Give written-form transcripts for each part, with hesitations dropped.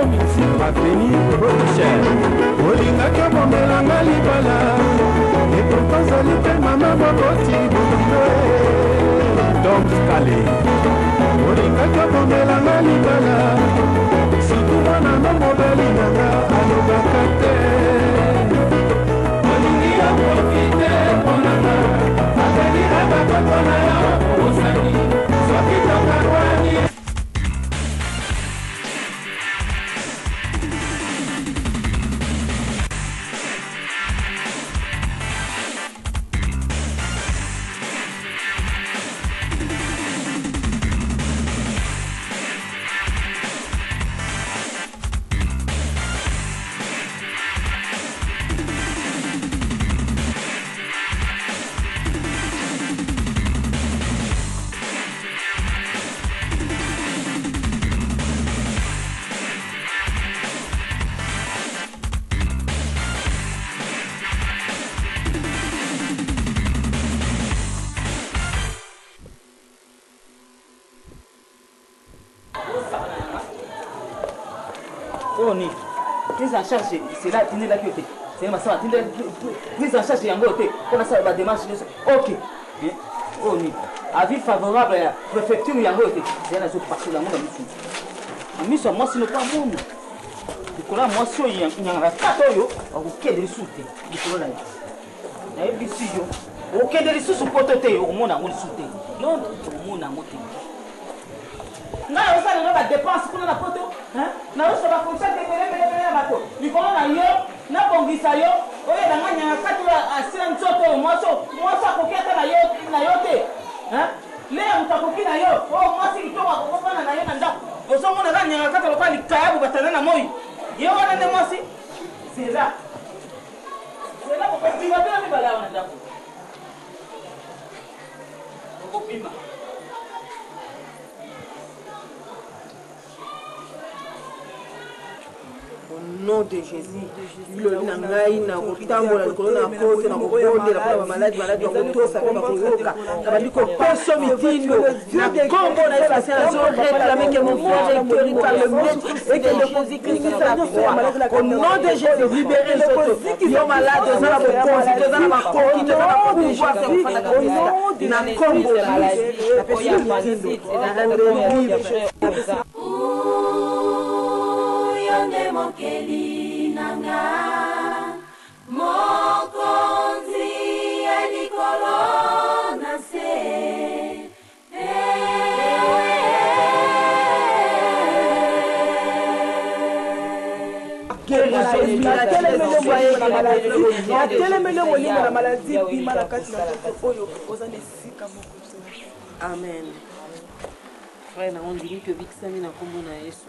Coming soon, Avenue Rochelle. Olingaki obomela nga libala et pourtant ozali mpe mama moboti bokilo Tom Scale. Olingaki obomela nga libala surtout mwana no mobali na nga alobaka te. Olingi yo profite mpo na nga avenir ya bakoko na yo obosani soki tokabwani. Oyo nini? Prise en charge cela atindelaki yo te. Seigneur Masala atindelaki prise en charge yango te mpo nasala ba démarche nyonso. Ok. Oyo nini? Avis favorable ya préfecture yango te. Seigneur nazopasola yango na miso. Na miso ya mwasi lokola mona. Likolo ya mwasi oyo nyangaka kata oyo akokende lisusu te likolo na ye. Nayebisi yo okende lisusu poto te okomona yango lisusu te. Londres okomona yango te. Ngai nazosala nga ba depense kuna na poto nazosala ba contact ebele ebele ebele na bato likolo na yo nabongisa yo oyeba nga nyanga kati oyo asila nzoto oyo mwasi mwasi akoki ata na yo na yo te leya moto akoki na yo oyo mwasi kitoko akokofana na yo na ndako ozomona kaka nyanga kati lokola likayabu batanda na moi ye wana nde mwasi zela zela bokobima bino mibale awa na ndako bokobima. Au nom de Jésus, biloli na ngai na kotambola likolo na kote na kobondela mpona bamaladi maladi bakotosa mpe bakoyoka nabandi kopesa mitindo na nkombo na Yesu Masiya nazo réclamer que mon frère est guéri par le maître et que le kozikisa au nom de Jésus libérez nzoto yo malade oza na bokonzi toza na makoki toza na pouvoir ya kofanda kaka na nkombo na Yesu napesi yo mitindo na rendre libre. Ooh, yo nde mokeli na nga, mokonzi ya likolo na se. Atelemeli molimo na maladi bima na kati na nzoto oyo oza na esika moko te. Amen. Frère na ondimi ke obikisami na nkombo na Yesu.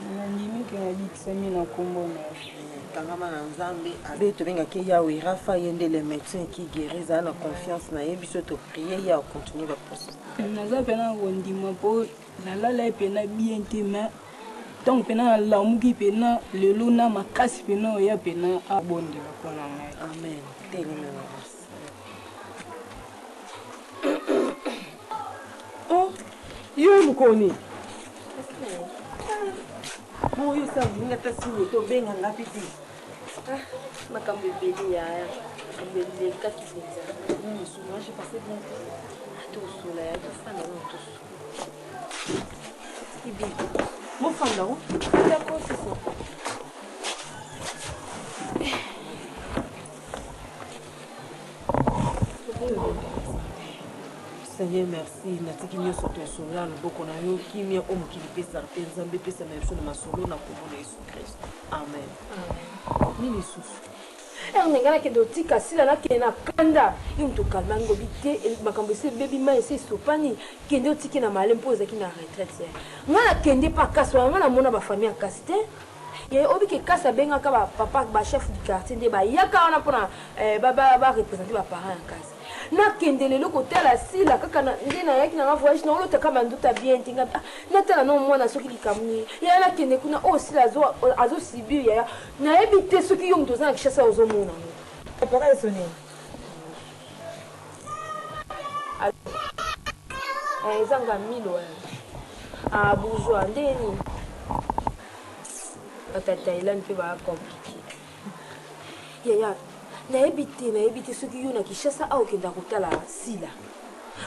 Nandimi ke nabikisami na nkombo na Yesu. Kangama na Nzambe. Abe tobengaki Yahweh Rapha, ye nde le médecin qui guérit, zala na confiance na ye, biso to prier ye a continuer ba processus. Naza pena kondima po nalala ye pena bien te mais ntango pena nalamuki pena lelo na makasi pena oya pena abondela mpo na ngai. Amen. Telema na mwasi. Oh, yo mokoni. Bon, yo sa olingi ata sini te obenga nga mpe te. Ah, makambo ebele ya makambo elekaki mpenza. Moi, j'ai passé bien. Tosola ya tofanda na tosola. Ibi. Bofanda o. D'accord, c'est ça. Seigneur merci natiki nyonso tosolola loboko na yo kimia oyo mokili epesaka te nzambe epesa na biso na masolo na nkombo na yesu kristo amen nini lisusu Erne ngai nakende otika sila nakende na kanda yo moto okalma ngobi te makambo esi ebebi mai esi esopani kende otiki na malem mpo ozalaki na retraite ya ngai nakende mpa kasi wana ngai namona bafamille ya kasi te ye oyebi ke kasi abengaka ba papa ba chef du quartier nde bayaka wana mpona eh, ba, ba, ba représente ba parents ya kasi nakende lelo kotala sila kaka na, nde nayaki nanga voyage naolotaka banduta bien te nga ah, natala no mwana soki likambo nini yaya nakende kuna oyo oh, sila azosibir yaya nayebi te soki yo moto oza na kishasa ozomona ngo Appareil esoni. Eh, ezanga milo eh. ah bourgeois ndenge nini? Bato ya Thaïlande mpe baa compliqué. Yaya, nayebi te, nayebi te soki yo na Kinshasa awa okenda kotala Sila.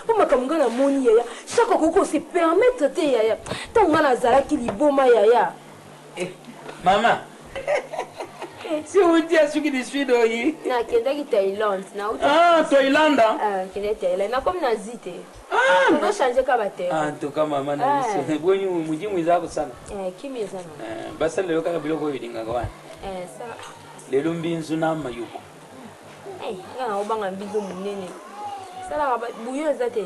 Mpo makambo ngai namoni yaya, chaque okoki ko se permettre te yaya. Ntango ngai nazalaki liboma yaya. Eh, mama. Si uti asuki du sud oyi. Nakendaki Thaïlande. Nauti. Ah, Thaïlande. Ah, nakendaki Thaïlande. Nakomi na Asie te. Ah, tozo changer ka ba terrain. En tout cas mama na biso. Eh. Boni mujimu eza kosala. Eh, kimi eza na. Eh, basala yo kaka biloko oyo olingaka wana. Eh, sala. Lelo mbinzu na mayoko. Eh, nga na obanga mbinzu munene. Sala bouillon eza te.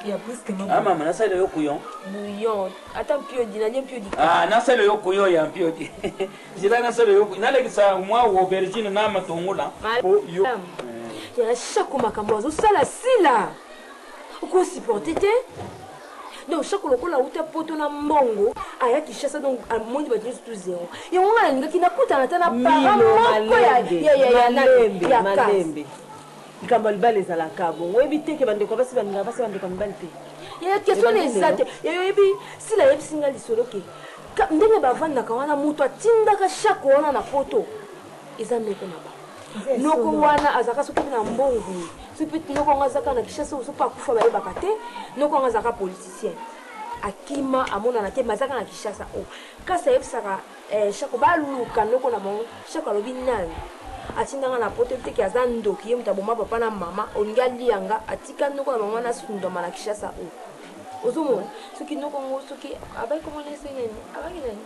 Ya presque Ah mama nasala yo couillon. Bouillon, ata mpiodi na mpiodi. Ah nasala yo couillon ya mpiodi. Zila nasala yo nalekisa mwa aubergine na matungula. Po yo. Ya chaque makambo azosala sila. Oko supporter te? Donc chaque lokola auta poto na mbongo aya Kinshasa donc amoni bato nyonso tout zéro. Yango nga nalingaki nakutana ata na parent moko ya ya ya ya ya malembe. Likambo ya libala ezalaka bongo. Oyebi te ke bandeko ya basi balingaka basi ya bandeko ya mibali te. Yaya question na eza te. Yaya oyebi sila ayebisi nga lisolo ke ndenge bavandaka wana moto atindaka shako wana na poto eza noko na bango. Noko wana azalaka soki na mbongo soki mpe noko yango azalaka na Kinshasa soki mpe akufa bayebaka te. Noko yango azalaka politicien akima amonana te mais azalaka na Kinshasa o kasi ayebisaka Eh shako baluka noko na bango shako alobi nani atinda nga na poto te ke aza ndoki ye moto aboma papa na mama olingi alia nga atika noko na bango wana asundama na Kinshasa o ozomona soki noko ngo soki abaki komona ese nani abaki nani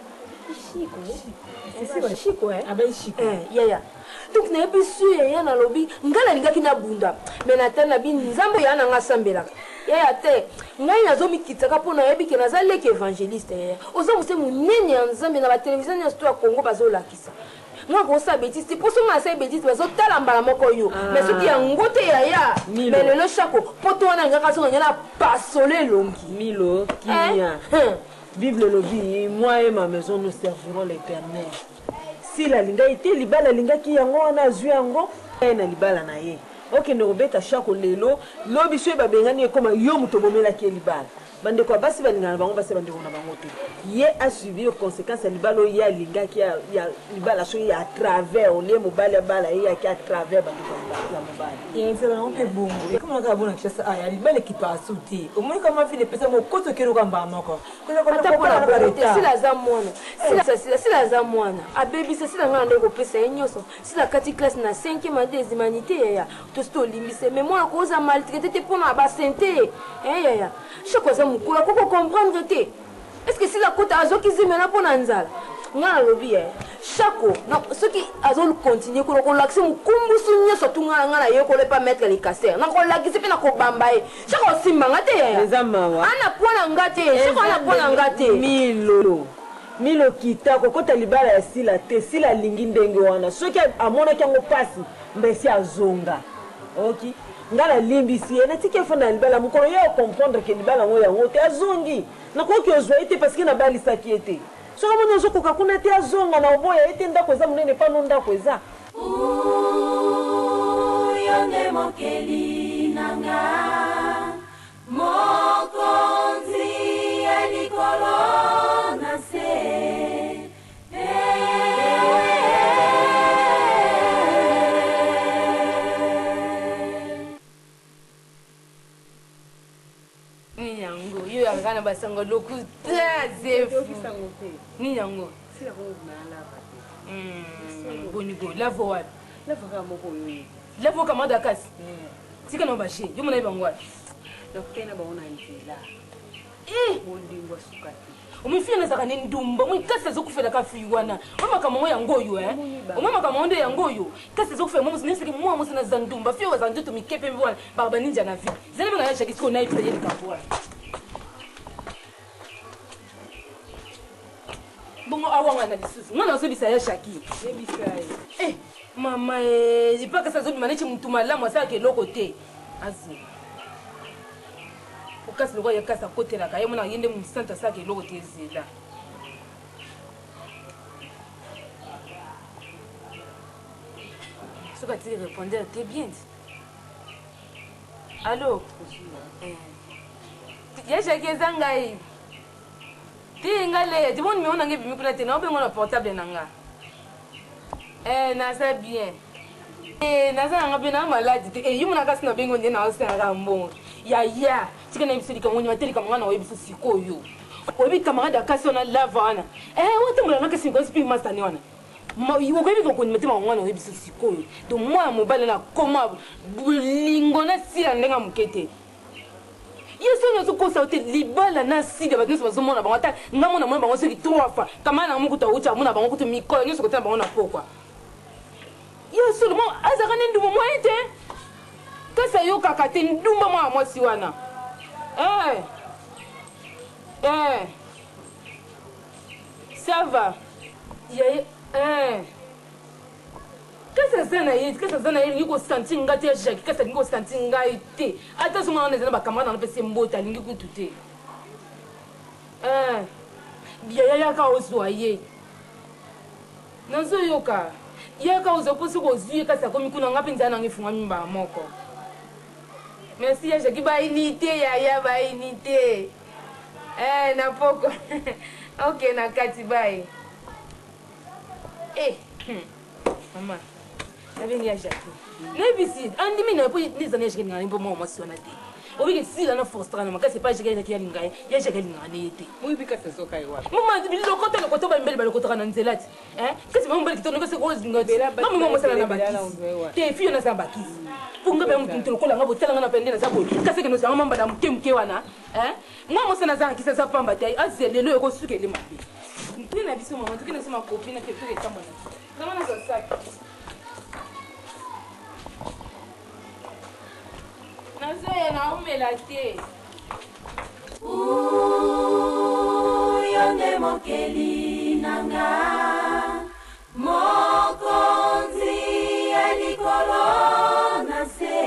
shiko shiko eh abai shiko eh yaya donc nayebi su yaya nalobi ngai nalingaki nabunda me natali na bi nzambe yaya na ngai asambelaka yaya te ngai nazomikitisaka mpo nayebi ke naza leki evangeliste yaya oza mose monene ya nzambe na batelevizio nyonso to ya congo bazolakisa ngai akosala betise te mpo soki ngai nasali betise bazotala mbala moko yo ah. mais soki yango te yaya mais lelo shako poto wana alingaka azonga ngai na pasole elongi milo kimia eh? Bible elobi moi et ma maison nous servirons l'Eternel. Sila alingaki te libala alingaki yango wana azwi yango ye na libala na ye okende kobeta shako lelo lobi soki babengani ekoma yo moto obomelaki ye libala bandeko ya basi balingana na bango basi ya bandeko na bango te ye asubir conséquence ya libala oyo ye alingaki ya, ya libala soki ya travers olie mobali abala ye yaki a travers bandeko ya mobali ezala yango mpe bongo ekoma kaka bona kinshasa aya libala ekipaka su te omoni kama vile epesa mokoto okeluka mbala moko ata mpo na bongo te sila aza mwana sila sila sila aza mwana abebisa sila ngai nde kopesa ye nyonso sila kati classe na 5e année des humanités yaya tosi tolimbisa mais mwana koza maltraité te mpo na basente eh yaya chaque aza mokolo akoki comprendre te est ce que sila kota azoki zimela mpo na nzala ngai nalobi ye shako soki azokontinue kuna kolakisa mokumbusu nyonso tu ngai ngai nayekolo epa maître licaser nakolakisa mpe nakobamba ye Shaka osimba nga te yaya. Eza mawa. Ana poids na nga te. Shaka ana poids na nga te. Milo. Milo kita kokota libala ya Sila te. Sila alingi ndenge wana. Soki amonaki yango pasi mbesi azonga. Oki? Nga nalimbisi ye natiki afanda na libala mokolo ye acomprendre ke libala yango yango te azongi. Nakoki ozwa ye te parce que nabalisaki ye te. Soki amoni ozokoka kuna te azonga na oboya ye te ndako eza monene epa no ndako eza. Ooh, yo nde mokeli na nga mokonzi ya likolo na se Nini yango yo yanga na basango lokuta zefu nini yango hmm, boni boye lavo wapi lavo kamada kasi hmm. tika na bashe yo mona ye bango wapi nakutani na bango na nzela eh! bolingo asuka te omoni fille nazalaka ne ndumba omoni kasi azokufelaka fille wana omoni makambo yango yango oyo eh? omoni makambo yango nde yango oyo kasi azokufela mwa mosi neseke mwa mosi naza ndumba fille oyo azala nzoto mike mpe wana baka baninja na vie zali benga ya jaki sikoyo nayebisa ye likambo wana bongo awangana lisusu nga nazobisa ya jaki eh, mama eh, epakasi azobima neti motu malamu asalaka eloko te azela okasi lokola ye kasi akotelaka ye mona ye nde mosantu asalaka eloko te ezela soki atiki répondeur te bien allo eh. ya jaki eza ngai Te nga leya te, bon numero na nga ebimi kuna te, naobenga na portable na nga. Eh, naza bien. Eh, naza na nga bien, na malade te. Eh, yo mona kasi na bengo nde na osala ka mbongo. Ya ya, tika na biso likambo nyama te likambo nga na oyebi biso sikoyo. Oyebi camarade ya kasi wana lava wana. Eh, otambola na kasi ngosi mpe masta ne wana. Okoyebi kokondima te makambo nga na oyebi biso sikoyo. Donc mwana mobali na koma bolingo na sila ndenge ya moke te. Ye soki nazokosa yo te libala na sida bato nyonso bazomona bango ata nga mona mona bango soki trois fois kamana na mokuta outi amona bango kutu mikolo nyonso kotala bango na pokwa ye solo mo azalaka ne ndumba moyen te kasi ayokaka te ndumba mwana mwasi wana eh. Eh. Ça va yaye eh. Kasi aza na ye, kasi aza na ye, alingi ko sentir ngai te ya Jackie, kasi alingi ko sentir ngai te. Ata azonga wana eza na ba camarades na pesi mbote, alingi kutu te. Eh, yaya yaka ozwa ye. Nazoyoka. Yaka ozwa po soki ozwi ye kasi akomi kuna ngai mpe nzala nanga efungwami mbala moko. Merci ya Jackie, ba unité yaya, ba unité. Eh, na poko. Ok, na kati bye. Eh, mama nabengi ya jackie nayebisi andimi na ye mpo neza na ya jackie alingaka ye mpo mwa mwasi wana te obiki sila na forstaka na makasi epai jackie alingaki alinga ye ya jackie alingaka ne ye te mama lokota lokota bamibali balokotaka na nzela ti kasi bamobali kitoko kasi ozinga ti mama mosala na bakisi te fiyo naza na bakisi mpo nga mpe motu motu lokola nga botala nga na pende naza boye kasi ekende ozanga mamba na moke moke wana mwa mosala naza na kisi aza pamba te azela lelo ekosuka ele mabe Mpe na biso mama toke na biso makopi na toke etambola na nazwa saki nazoya naumela te. Yo nde mokeli na nga, mokonzi ya likolo na se.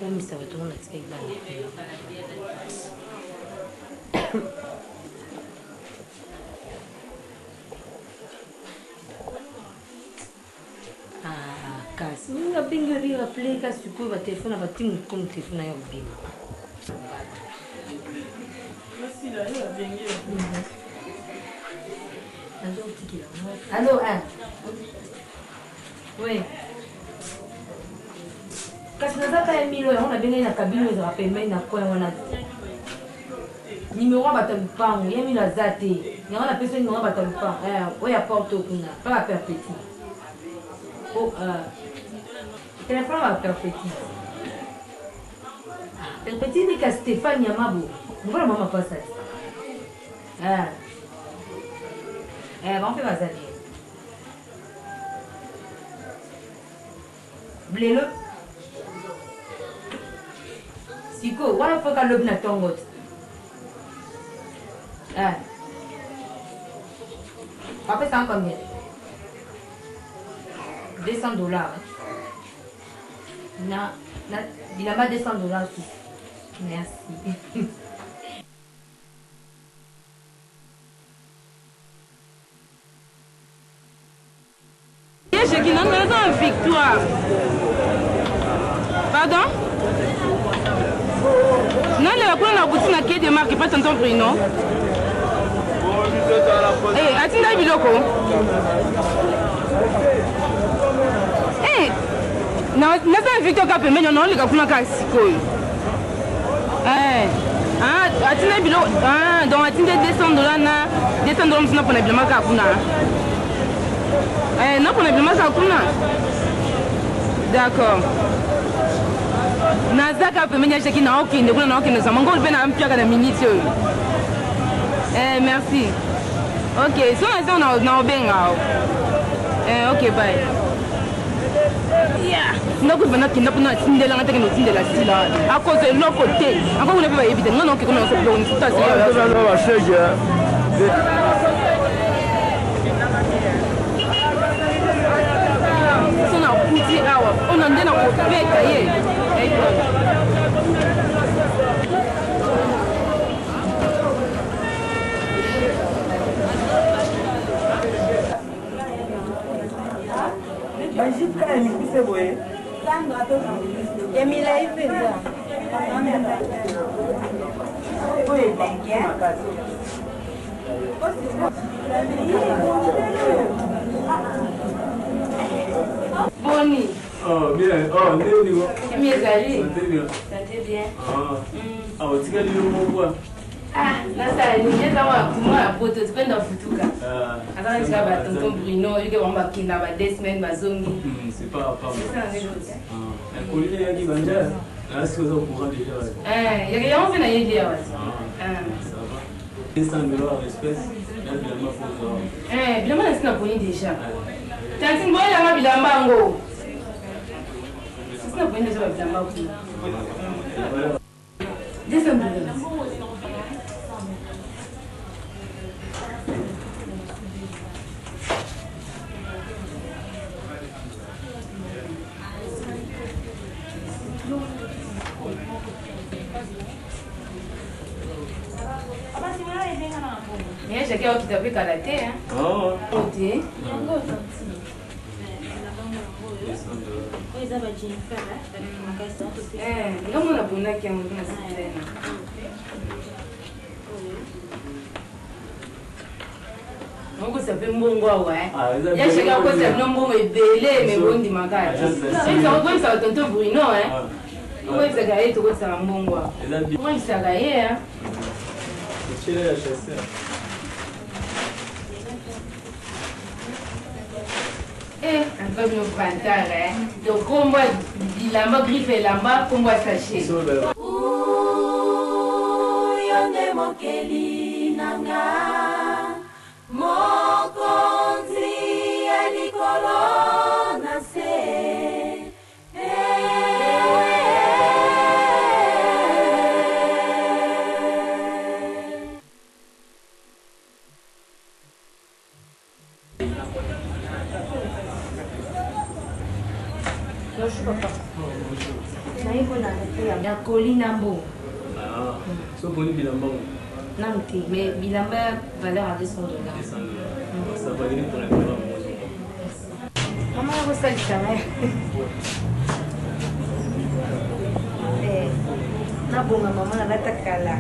Komisa bato ngo natikaki bana ah, kasi mingi abengi obi rappele ka sikoyo batelefone na bati motu komi telefone ya kobima. Allo, hein? Oui. Kasi naza ka ya milo yango nabengaki na kabine oyo ezalaka pembeni na coin wana nimero ya bato ya lupango ya milo aza te yango napesi nimero ya bato ya lupango eh, oyo ya porte oyo kuna pa ba perpeti oh, euh, telefone ya ba perpeti ah, perpeti nika Stéphane Yamabo mokolo mama pasa te eh. Eh, bango mpe bazali lelo sikoyo wana foka lobi na ntongo te eh. Bapesaka combien? 200 dollars na bilamba 200 dollars susu. Merci. Jeki nanu eza na victoire. Pardon? Nalela kuna na boutique na quai de marque pa tonton Bruno. Eh, atindaki biloko. Eh, na naza na victoire kaka pembeni naoleka kuna kaka sikoyo. Eh, ah, atindaki biloko. Ah, donc atindaki 200 dollars na 200 dollars mosusu napona bilamba kaka kuna. Eh, napona bilamba kaka kuna. D'accord. Naza kaka pembeni ya Jackie naokende kuna naokende zama ngolu mpe na mpiaka na minute oyo. Eh, merci. Ok, so naza na obenga. Eh, ok, bye. Ndako eva nakenda mpona atindelanga te kende otindela sila wana akozwa eloko te ango kuna mpe bayebi te nga naoke kuna naso biloko mosusu so nakuti awa ona nde nakobeta ye. Bajupe kaka ya mikuse boye. Ya milai mpe eza. Oyo eleki makasi. Boni. Oh, bien. Oh, ndeni. Kimi ezali. Santé bien. Santé bien. Ah. Ah, otikali yo moko. Ah, nasala nini? Eza mwa ya poto tipenda futuka. Aza neti kaka ba tonton Bruno, yoke bango bakenda ba deux semaines bazongi. C'est pas pas mal. Ah, kolile yaki banja. Là, si vous êtes au courant déjà. Eh, yaki yango mpe nayebi awa. Ah, ça va. 200 $ espèce, là bilamba faut voir. Eh, bilamba nasi naponi déjà. Tantine boyelanga bilamba yango. Nasi naponi déjà ba bilamba kuna. 200 $. Mais jackie akokita mpe kala te. Te. Nga mona ponaki yango mpe nasepelana. Okosa mpe mbongo awa ya shaka, okosa bino mbongo ebele me bondimaka. Okoyebisaka tonton Bruno, okoyebisaka ye tokotisaka mbongo awa, okoyebisaka ye. Eh, en tout cas, bino vantard, donc kombo ya bilamba, griffe elamba, kombo ya sachet. Yo nde mokeli na nga, mokonzi ya likolo na se. Bonjour papa. Naye mpona ya koli na mbongo. Ah, so poni bilamba ngo. Nanu te, mais bilamba ya valeur ya 200 $. 200 $. Ça va venir pour la bilamba ngo. Mama yakosalisa ngai. Eh, nabonga mama, nalata kala.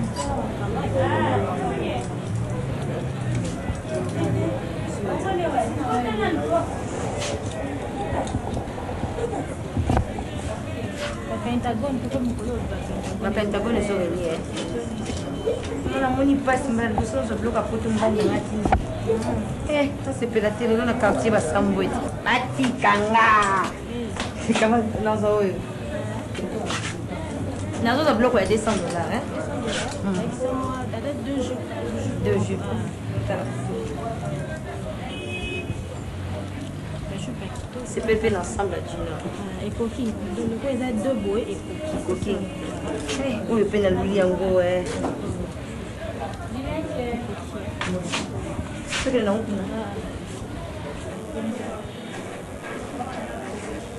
Bapentagone ezokeli ye. Namoni mpasi mbala liboso nyonso biloko ya poto mobali nanga tindi. Tosepela te lelo na quartier basambo ete batikanga nazwa oyo, nazozwa biloko ya 200 $. Deux jupes. Tala. Sepeli mpe l'ensemble ya junior. Ekoki loko eza deux boye, ekoki. Ekoki. Oyo mpe naluli yango. Tokende nango kuna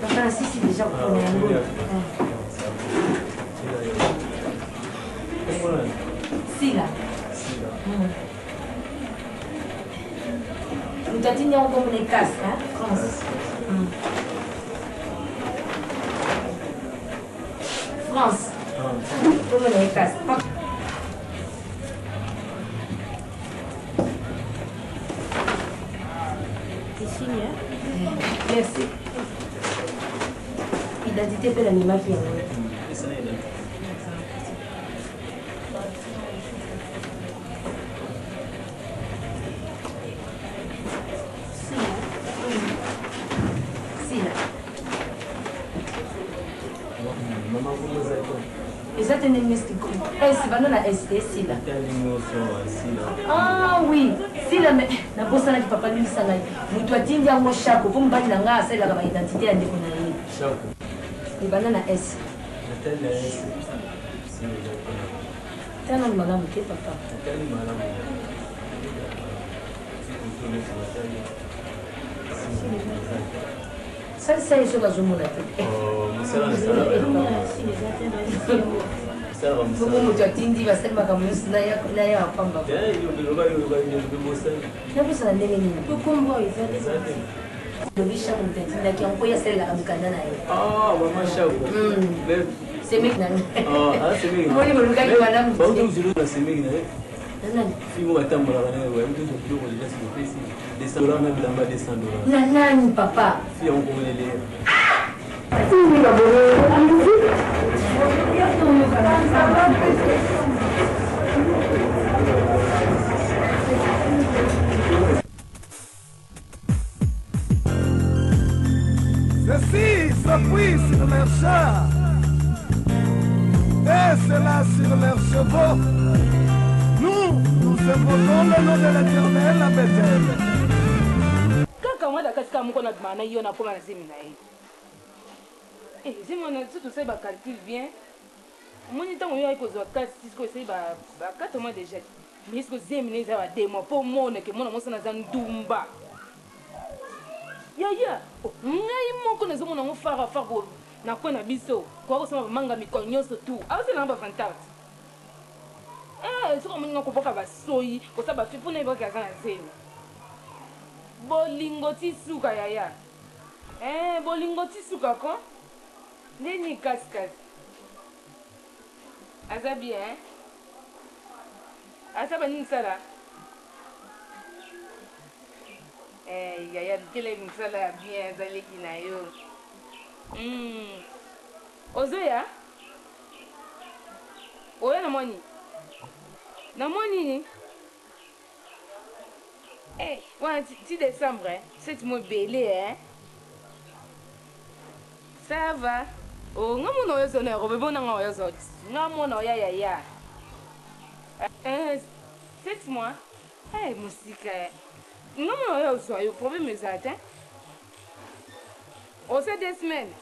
papa, nasisi déjà kopona yango. Sila moto atindi yango komona ekase France. France komona ekase. Merci. Identité mpe nandimaki yango. Sila. Eza te ndenge S bando na S te, Sila. Ah oui, Sila, mais nabosanaki papa, limbisa ngai. Moto atindi yango shako mpo mobali na ngai asalelaka baidentité ya ndeko na ye. Shako. Ebanda na S. Natali na S. Sima eza te. Tala nanu malamu te papa. Natali malamu. Salisa ye soki azomona te. Oh, mosala nasalaka. Bongo moto atindi basali makambo nyonso na ya pamba. Nabosana ndenge nini? Lobi Shako moto atindaki yango mpo ye asalelaka mikanda na ye. Ah, mama Shako. Semeki na ngai. Ah, semeki. Moni bolukaki malamu. Bauti ozulu na semeki na ye. Nani? Fille moko atambolaka na ye, oyebi tozo biloko deja sikopesi 200 dollars na bilamba 200 dollars. Na nani papa? Fille yango komonele. Ceux-ci s'appuient sur leurs chars et ceux-là sur leurs chevaux. Nous, nous invoquons le nom de l'Éternel à Bethel. Kaka mwana kasi kaka moko na bima na yo na koma na zemi na ye. Eh, zemi wana soki tosali ba calcul bien. Omoni ntango yo ayi kozwa kasi sikoyo esali ba 4 mois déjà. Mais sikoyo zemi na eza ba 2 mois mpo omona ke mwana mwasi wana aza ndumba. Yaya, oh, ngai moko nazomona yango fara fara bo na coin na biso koya kosomba bamanga mikolo nyonso tout aosala nga bavantard eh, soki omoni nga kobwaka basoyi kosala bafi mpo nayebaki aza na zemi bolingo ti suka yaya eh, bolingo ti suka ko nde nini kasi kasi aza bien eh? Aza ba nini sala? Eh, yaya lukela ye mosala ya bien aza leki na yo. Mm. Ozoya? Oya na mwa nini? Na mwa nini? Eh, wana ti décembre, eh? Sept mois ebele, eh? Ça va? Oh, nga mona oyo zona robe bona nga oyo zot. Nga mona oya ya ya. Eh, sept mois. Eh, musika. Eh. Nga mona oyo zwa yo problème eza te. Ose deux semaines.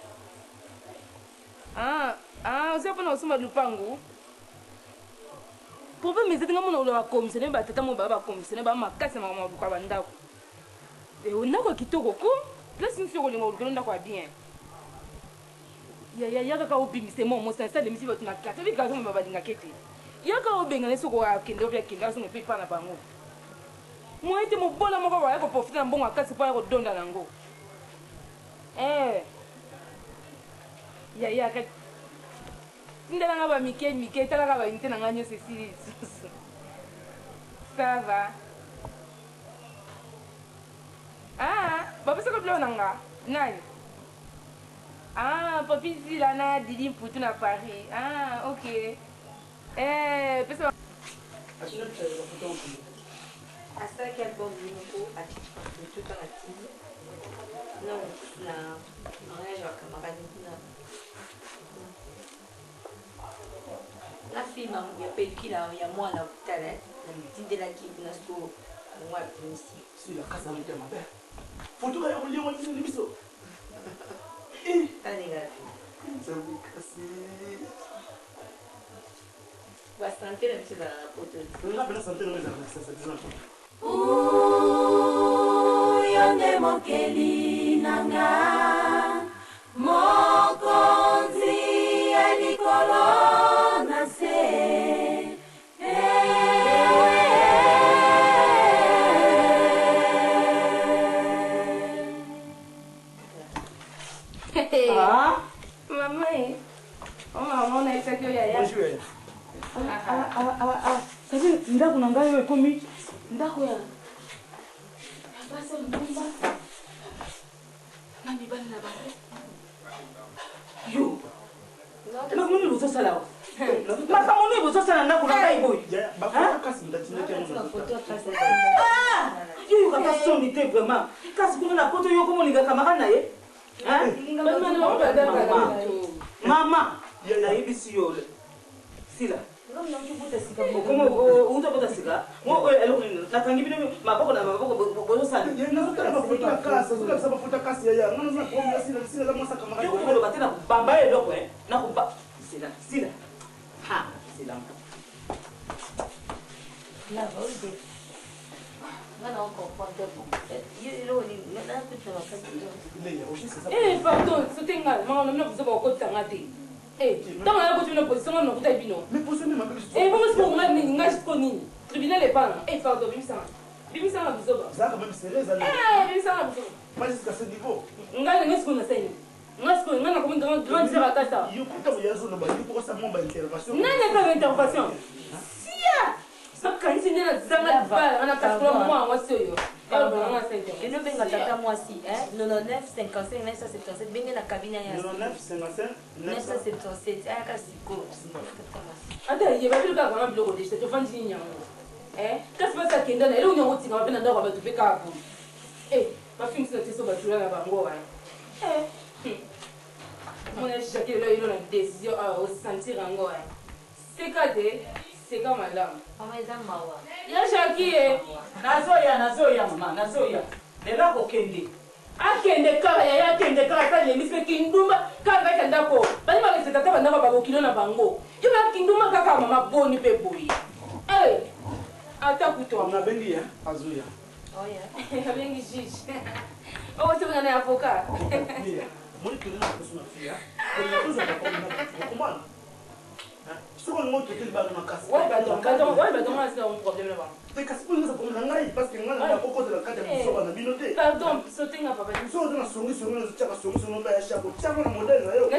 Ah, ah, oza pona osomba lupangu. Problème eza te nga mona oloba commissionnaire ba tata mo ba ba commissionnaire ba makasi na makambo ya ba ndako. Eh, ndako ya kitoko ko place nini soki olinga olukela ndako ya bien yaya ya kaka obimisa mwa mwasi na alemisi bato na kati obi garçon mobima balingaka ete yaka obengana soki akende obi akende azonga mpe epa na bango moye te mobola moko baya koprofite na mbongo ya kasi mpo aya kodonda na yango eh. yaya tindela nga bamike mike talaka baunité na ngai nyonso esili lisusu ça va Ah, bapesaka biloko na nga nani? Ah, papi Zila na Didi Mputu na Paris. Ah, ok. Eh, pesa asalaki album ye moko atiki bafoto ntango atindi na mariage ya camarade kuna na film ya pelicule ya mwana tala natindelaki kuna sikoyo yango abimisi sila kasi na motema mabe foto kaya kolia wa biso biso taninga nzambe kasi basante na biso ezalaka na poto nga mpena sante na ezalaka na kisasa biso na poto Yo nde mokeli na nga mokonzi ya likolo na se Ah, mama eh. Oh, mama nayebisaki yo yaya. Bonjour yaya. Ah, ah, ah, ah, ah. Sabi ndako na ngai oyo ekomi ndako ya basi ya ndumba na mibali na bango yo makambo nini bozosala awa makambo nini bozosala ndako na ngai boye yo yokaka soni te vraiment kasi kuna na poto yo komoninga camarade na ye mama nayebisi yo sila. Outi obota sika oyo eloko nini nakangi bino maboko na maboko bozosala koloba te nakobamba eloko nakoba sila sila ha sila. Pardon, sote nga mama na bino buzoba okotisa nga te. Ntango naya koti bino position nga nakutai bino. Bongo sikoyo nga nini, nga sikoyo nini tribunal epana. Pardon, bimisanga, bimisanga buzoba, bimisanga buzoba. Nga nga sikoyo nasali nini? Nga sikoyo nga nakomi grande sœur akasa nani asala intervention sia nakanisi nde nazanga libala nga nakasikola mwana mwasi oyo. Kende obenga tata mwasi 99 55 977, benge na cabine ya 977 ayaka sikoyo. Ata ye babilo kaka kanga biloko deja tofandi nini yango kasi basi akenda na eloko yango otikama mpe na ndako ya bato mpe kaka boye bafingisi na te so batula na bango wana. Mona Jacques elo elo na décision awa osentir yango seka te, seka malamu. Mama, eza mawa. Ya Jacques ye. Nazoya, nazoya mama, nazoya. Lelo akokende. Akende kaka yaya, akende kaka ata lembisi mpe kindumba kaka kati ya ndako bani bakeseta ata bandako babokilo na bango yo ba kindumba kaka mama boni mpe boye ata kutu. Nabengi ye azoya. Abengi juge oyo tobenga na avocat. Moni toli na poso na fia okomana soki olingo ototeli bana makasi. Problème na bango. Te, kasi mpo eza problème na ngai parce que ngai na kokotela kati ya bisoba na bino te. Pardon, sotenga papa. Soki oza na songisongi, ozotiaka songisongi mpe ya shako tiango na modele na yo.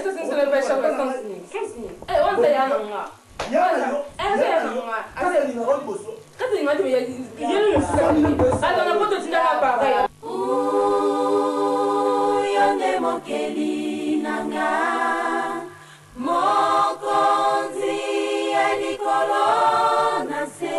Oza ya nanga. Ya na yo kaka alingaka liboso. Kasi linga te yelo mosusu aza na poto tindaka pareil. Yo nde mokeli na nga, mokonzi ya likolo na se.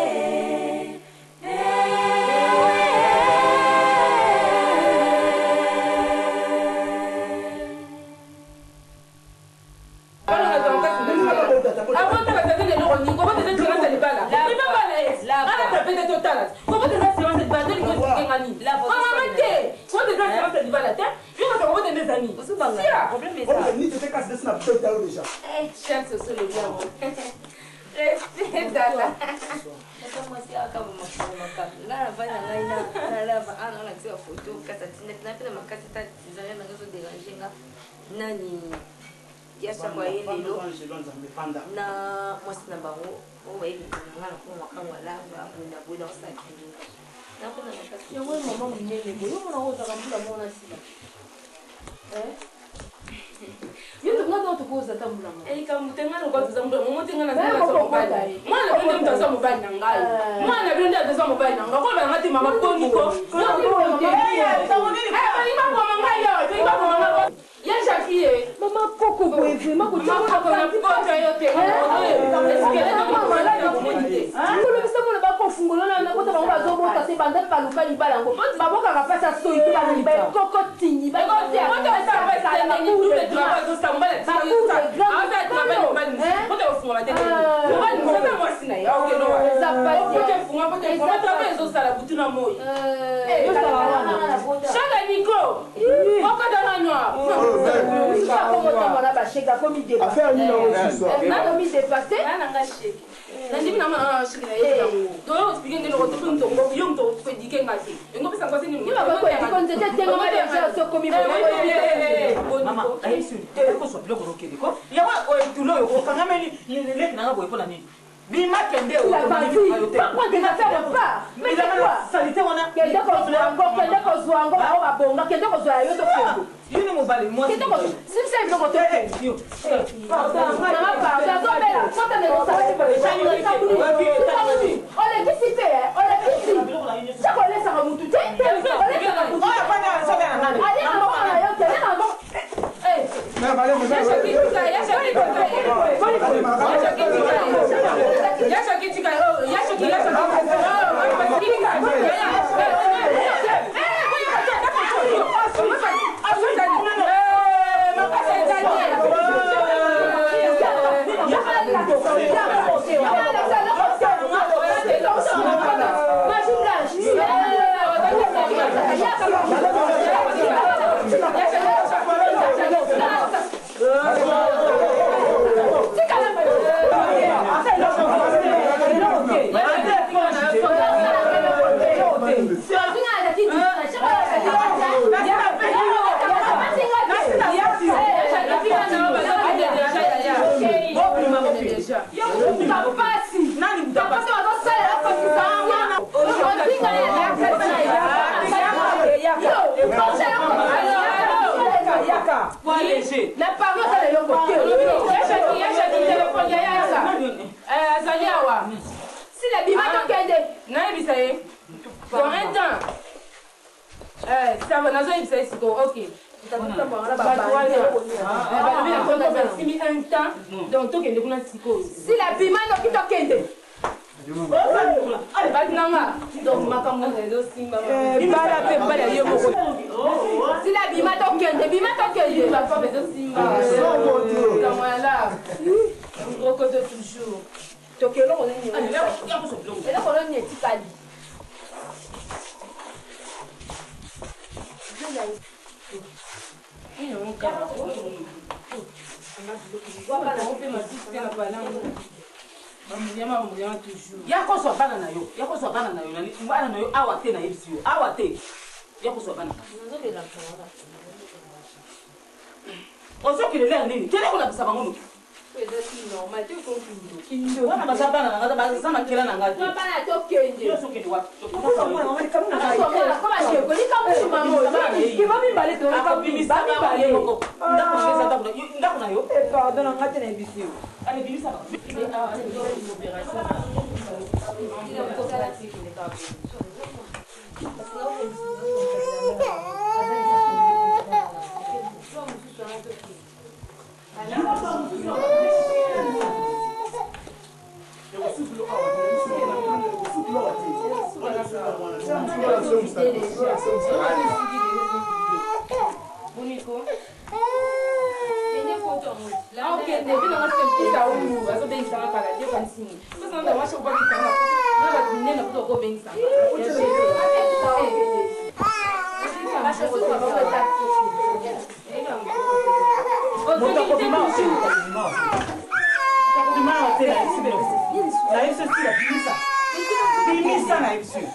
Abotaka tate na eloko nini? Kobota eza assurance ya libala, libabala ye alata pete totala. Kobota eza assurance ya libala te, lingo esikenga nini mama te. Kobota eza assurance ya libala te, yo kaka kobota nde eza nini? Chance osolobi yango, respect dala. Mwasi aka makambo nga navandi na ngai nalava ana olakisi bafoto kasi atindaki na mpe na makasi ta tizaya nanga ezoderange nga nani ya sako aye lelo na mwasi na bango oyo bayebi na nga na koma makambo alava boye na boye na kosala kindinga nakona makasi. Yango mama monene boye, omona ozaka mbula mona nsima yo nga ntango tokoza ta mbula moko. Likambo te, ngai lokola toza mbula momo te, ngai naza mobali. Mwana bino nde moto aza mobali na ngai, mwana bino nde aza mobali na ngai. Koloba na ngai te mama boniko balingi bakoma ngai awa, tolingi bakoma ngai ya Jacques ye. Mama koko boye vraiment. Kolobisa mona bakofungola na kota bango bazobota te, banda mpe baluka libala yango babokaka mpasi ya soyi te, baekoko tingi. Ezosala butu na moi chaka niko okota na noir. Akomotama basheke akomi dépassé. Nanga sheke nandimi na mwana sheke na ye toyo explique ndenge loko te mpe moto yo moto koedike nga te yango opesa ngo seni. Nzete etengama deja sokomi. Mama ayebisi te kozwa biloko nokende ko yango oyo tulo oyo okangameli leki nanga boye mpona nini? Bima kende. Salite wana. Kende kozwa yango, kende kozwa yango, bao babonga, kende kozwa ya yo tokende. Yini mobali mwasi. Simisa biloko te. Mama pardon, azobela kota na olekisi te, olekisi sako olesaka mutu te, olesaka mutu aleka mbongo na yo te, aleka mbongo. Na parole osala eloko te. Azali awa. Sila bima tokende. Nayebisa ye. Dans un temps. Ça va, nazoyebisa ye sikoyo. Ok. Bato wana balobi na kongo basimi un temps, donc tokende kuna sikoyo. Sila bima noki tokende. Bato na nga, donc makambo ezosimba. Bala mpe bala yo moko. Sila bima tokende, bima tokende. Bafobe ezosimba. Likambo ya la rokoto toujours. Toke eloko nini? Eloko nini etikali? Ya kozwa bana na yo, ya kozwa bana na yo, bana na yo awa te, nayebisi yo awa te, ya kozwa bana. Ozokende lere nini? Kende kolakisa bango noki. Wana baza bana na nga, baza makela na nga te. Bana tokende. Yo ozokende wapi? Ndako na yo. Pardon na nga te, nayebisi yo. Ale, bimisa. Okende bino ngo sempisa oyo azobengisanga kala te kanisini tosanga washa kobabengisanga na bato minene kuta okobengisanga. Moto akobima awa te, nayebisi bino. Nayebisi yo, Sila, bimisa, bimisa, nayebisi yo.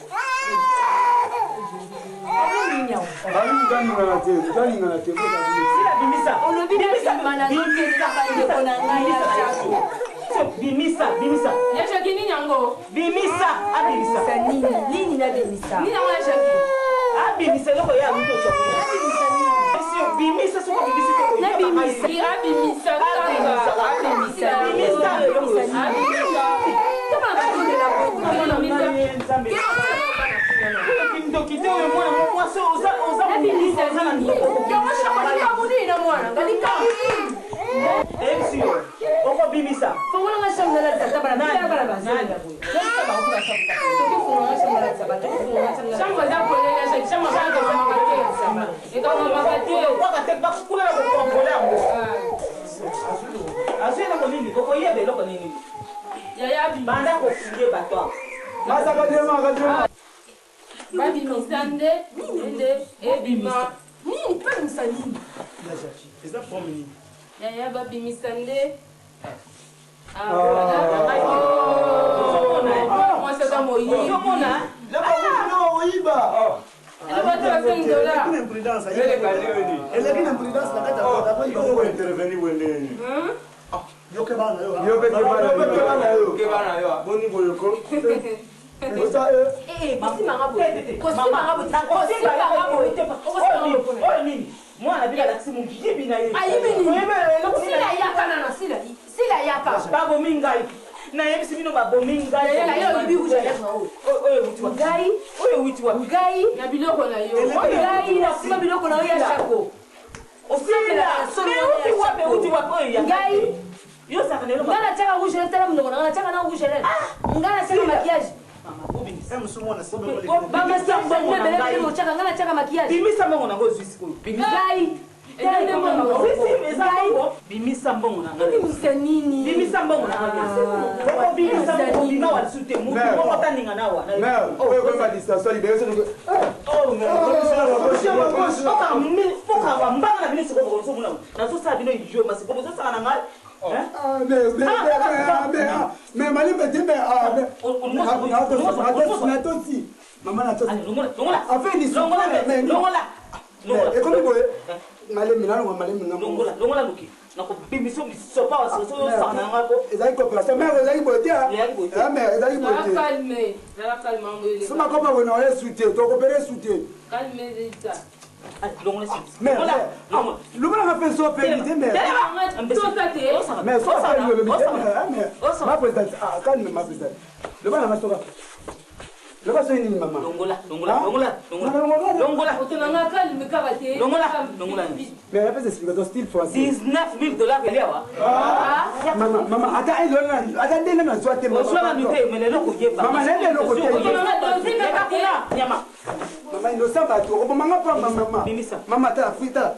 Balingana te, balingana te. Sila, bimisa. Olobi Bimisa. na nazokenda bandeko na ngai ya Shako. Bimisa, bimisa. Ya Jaki, nini yango? Bimisa, abimisa. Nini nini nabimisa? Nini yango ya Jaki? Abimisa eloko ya moto ozwa kuna. Bimisa, soki obimisi te, Nabimisa, abimisa kaka, abimisa, bimisa eloko. Abimisa. Kindoki te oyo, mwana mwasi oza oza oza na Yango Shako, likambo nini na mwana nga? Likambo nini? Eyebisi yo okobimisa. Fongolanga chambre nalatisa ta bana, tala bana bazela boye. Chambre eza polele, Jaki. Chambre eza ekangamaka te, ekangamaka te. Waka te, bakukula na kokongola yango. Azwi eloko nini? Okoyeba eloko nini? Yaya, banda kofunge bato awa. Babimisa nde nde ebima. Nini? Babimisa nini? Eza forme nini? Yaya, babimisa nde. Mwasi aza moyibi. Ozomona. Oyiba. Eloko ata ba 5 dollar. Eleki na imprudence na kati ya Intervenir wendeni. Yoke bana yo. Yo pe keba na yo. Keba na yo. Boni boyoko. Osa e. Kosimanga boye, kosimanga boye, kosimanga boye. Oyo nini? Mwana bino alakisi moyibi na ye. Ayibi nini? Oyebi eloko nini? Sila yaka nana, sila sila yaka. Babomi ngai, nayebisi bino, babomi ngai. Sila, yo oyibi rouge à lèvre oyo. Oyo wuti wapi? Ngai. Oyo wuti wapi? Ngai. Na biloko na yo. Ngai nasima biloko na yo ya Shako. Osila wuti wapi? Wuti wapi oyo ya Ngai. Yo osaka na eloko. Ngai natiaka rouge à lèvre, tala monoko na ngai, natiaka na rouge à lèvre. Ngai natiaka maquillage. Bamasa mbongo ebele ebele botiaka, ngai natiaka maquillage. Bimisa mbongo nango ozwi sikoyo. Ngai. Eza nde mbongo. Eza mbongo. Bimisa mbongo na ngai. Bimisa nini? Bimisa mbongo na ngai. Okobimisa mbongo, bima wa lisusu te. Mutu moko taninga na wa. Mère, oyo koyeba distraction libéré soki. Pokawa mbanga na bino sikoyo, bozomona nazosala bino yo masiko bozosala na ngai. Mais malembe te, mais natosi. Mama na Longola, longola. Afin ni Longola, longola. Longola. Ekomi boye. Malemi nalonga malemi na Longola, longola luki. Nakobimisa misopa wa soso osaka na nga ko. Ezali coopération mère ezali boye te. Ezali boye te. Ah mère ezali boye Zala te. calme, zala calme yango eleka. Soma koma boye na oye sute, tokopere sute. Calme Rita. Longola Mère, longola nga mpe so pe te mère. Tosa te. Mais so pe lobi te mère. Ma présidente, ah calme ma présidente. Loba na nga soka. Loba so nini mama? Longola, longola, longola, longola. Longola. Otonanga calme kaka te. Longola, longola. Mais la pèse explication style français. 19 000 dollars elia wa. Mama, mama, ata elona, ata ndenge na zwa te mama. Ozwa nanu te, mais lelo koyeba. Mama, nende eloko te. Otonanga dossier kaka te. Nyama. Mama, innocent bato, okobomanga pamba mama. Mama, tala, fui, tala.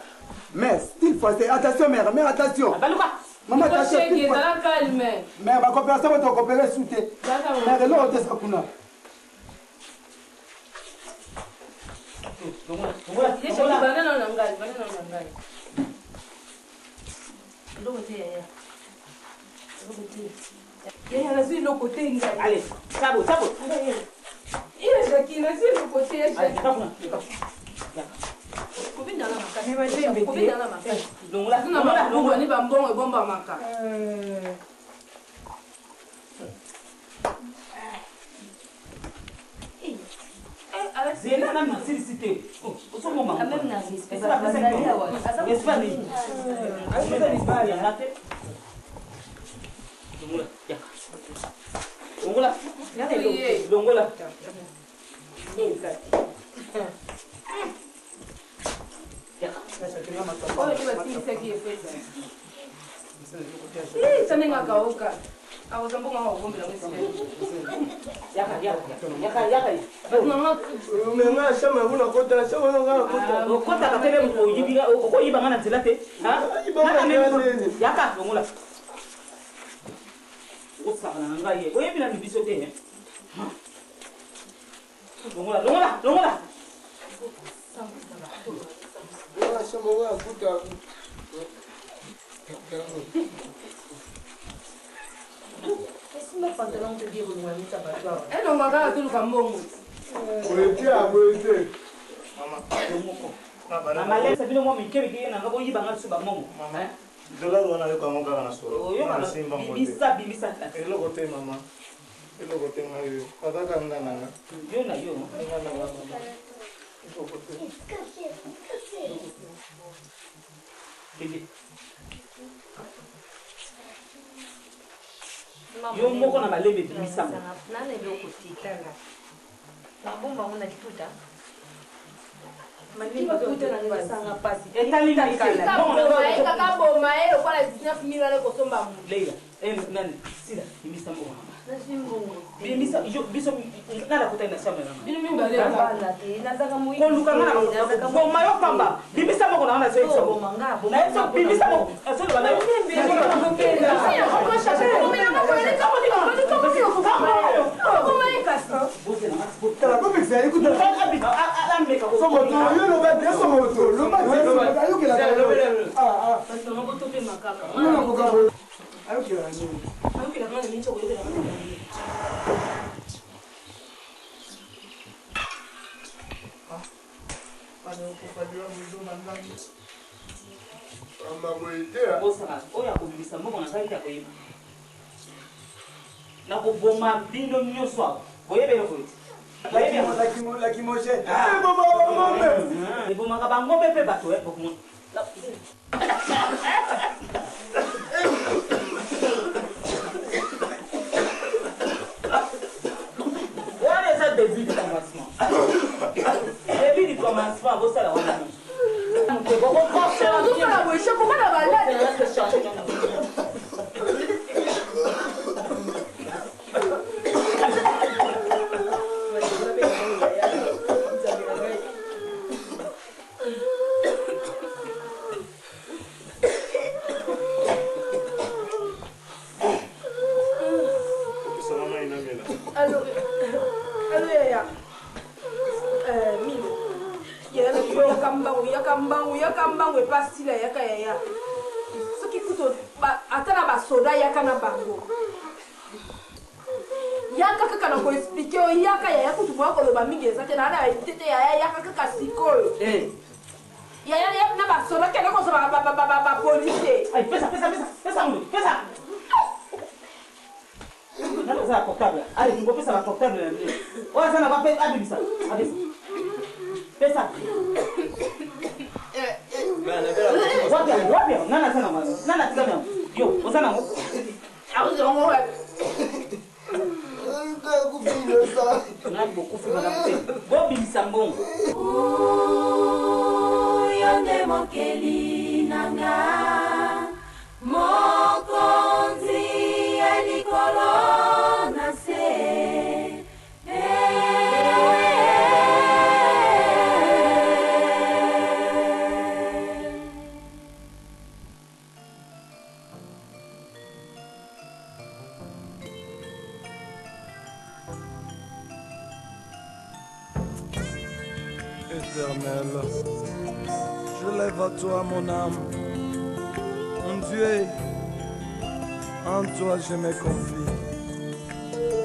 Mais style français, attention mère, mère attention. Baluka. Mama, attention. Koshege, style français. zala calme. Mais ba coopération bato coopérer sous te. Mère, eloko te sa kuna. Ye shaki banana na ngai, banana na ngai. Eloko te yaya. Eloko te. Yaya nazwi eloko te ngai. Allez, sabo, sabo. Ye Jackie, nazwi eloko te ya Allez, Jackie. leka kuna, leka. Kobindana makasi. Kobindana makasi. Longola, Tuna longola, mabubu longola. ni bambongo ebombamaka. Zela nanu nasilisi te. Oh, ozomoma. Quand même na respect. Esi bapesaki yo. Esi ba nini? Yanga te. Longola, yaka. Longola. Longola. Yaka. Oyo nde basilisaki efeza. Ih, ta ndenge akauka. Akozwa mbongo yango akobombela yango esika. Yaka, yaka, yaka, yaka. Bato na nga Nga chambre kuna kota, chambre nga kota. Okotaka te be oyibi okoyiba nga na nzela te. Ha? Nga na nzela. Yaka, longola. Okosakana na ngai ye. Oyebi nanu biso te. hein? Longola, longola, longola. Nga chambre nga kuta. Esimba pantalon te bien kolongwanisa bato awa. elonga kaka toluka mbongo. Boye te, boye te. Mama lesa bino mwa mike mike ye na nga boyiba nga biso bamongo. Hein? Dollar wana yoka yango kaka na solo. Oyoka na- Nasimba yango te. bimisa, bimisa. Eloko te mama. Eloko te ngai yo. Kazaka nga na nga. Yo na yo. Nga na nga mama. Eloko te. Bebe. Yo moko na malembe bimisa ngo. Nana eloko te tala. Nabomba yango na liputa. Liputa na ngai esanga pasi. Etali ngai te. Mbongo na Boma ye ngai. kaka boma ye lokola 19 000 wana ekosomba moto. Leila, eh, nani, Sila, bimisa mbongo na nga. Nazwi mbongo. Bimisa, yo, biso, nani akotaki na chambre na nga? Bino mibale Bana te, nazaka moyibi. Koluka nga na boma yo pamba. Bimisa mbongo na nga nazoyebisa Boma nga, boma Nayebisa nga, bimisa boma mbongo. Nazoloba na yo. Tala bopekisa ye kuta. Somoto, yo loba te, somoto. Loba te, ayokelaka yo. Ah, ah. Bato na bango topema kaka. Yo nakoka boye. Ayokelaka nini? Ayokelaka nga na mingi okoyokelaka nga na mingi. Mama boye te. Bosaka, oyo akobimisa mbongo na ngai te akoyeba. Nakoboma bino nyonso awa. Boyebi eloko ete. Boyebi yango. Lacrymogène. Eboma bangombe. Ebomaka bangombe mpe bato eh, bokomona. Wana eza début du commencement. Début du commencement, bosala wana nyonso. Ozosala boye shako bana balade. Opesa mama inamela. Allo, allo yaya. Milo. Yaya na biso yaka mbangu, yaka mbangu, yaka mbangu epa sila yaka yaya. Soki kutu ata na basoda yaka na bango. Yaka kaka Yaka na koexplike yo, yaka yaya kutu moya koloba mingi eza te, naa na te te yaya yaka kaka sikoyo. Yaya ya na basoda kende kozwa bapolisier. Pesa, pesa, pesa, pesa ngo, pesa. Nani aza na portable? Allez, bopesa ba portable na bino. Oyo aza na ba pe abimisa. Abimisa. Pesa. Wapi yango? Wapi yango? Nani aza na yango? Nani atikali yango? Yo, oza na yango? Nani bokufi malamu te? Bobimisa mbongo. Yo nde mokeli na nga mokonzi ya likolo na se. Éternel, je lève à toi mon âme. Mon Dieu, en toi je me confie.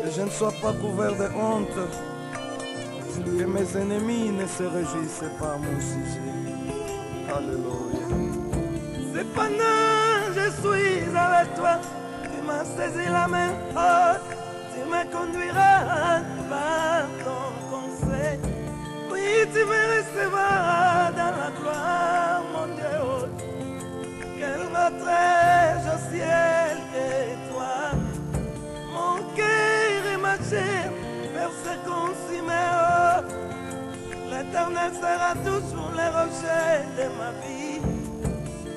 Que je ne sois pas couvert de honte, que mes ennemis ne se réjouissent pas à mon sujet. Alléluia. Cependant, je suis avec toi. Tu m'as saisi la main, oh, tu me conduiras par ton conseil. Oui, tu me recevras dans la gloire, mon Dieu. oh. Quel retraite au ciel que toi. Mon cœur et ma chair peuvent se consumer. oh. L'éternel sera toujours le rocher de ma vie.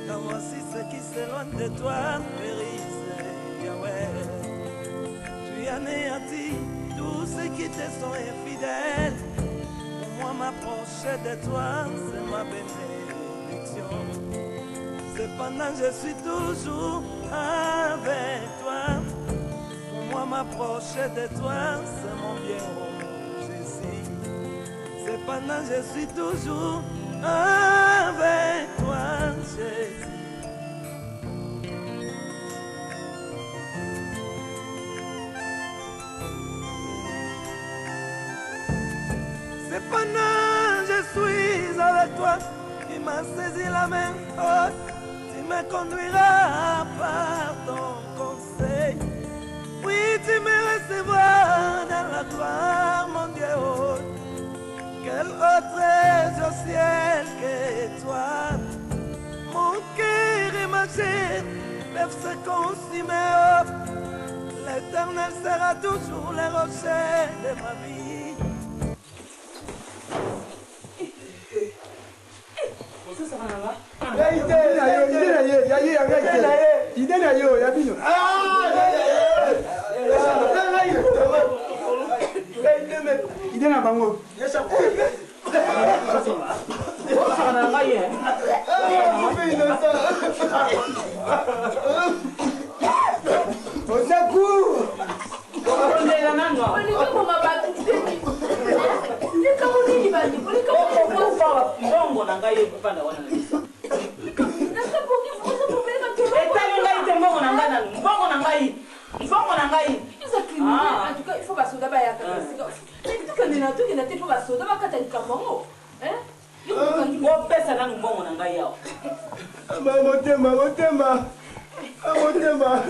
Car voici ceux qui s'éloignent de toi périssent, Yahweh. Tu anéantis tous ceux qui te sont infidèles. Pour moi, m'approcher de toi, c'est ma bénédiction. Cependant, je suis toujours avec toi. Pour moi, m'approcher de toi, c'est mon bien, oh Jésus. Cependant, je suis toujours avec toi, Jésus. Cependant, je suis avec toi. Tu m'as saisi la main, oh, tu me conduiras par ton conseil. Oui, tu me recevras dans la gloire, mon Dieu. oh. Quel autre est au ciel que toi? Mon cœur et ma chair peuvent se consumer. oh. L'éternel sera toujours le rocher de ma vie. Ide na yo ya bino. Ide na bango. Osaka na ngai eh. Osecours! Okondela nanu awa. Olingi koboma bato te. Likambo nini bandeko? Likambo Okokufa mbongo na ngai ekufanda wana na biso. Etali ngai te mbongo na ngai nanu. Mbongo na ngai. Mbongo na ngai. Eza criminel. En tout cas, il faut basoda bayaka esika. Tokende na tokende te mpo basoda bakata likambo yango. Bopesa nanu mbongo na ngai awa. Motema, motema. Motema.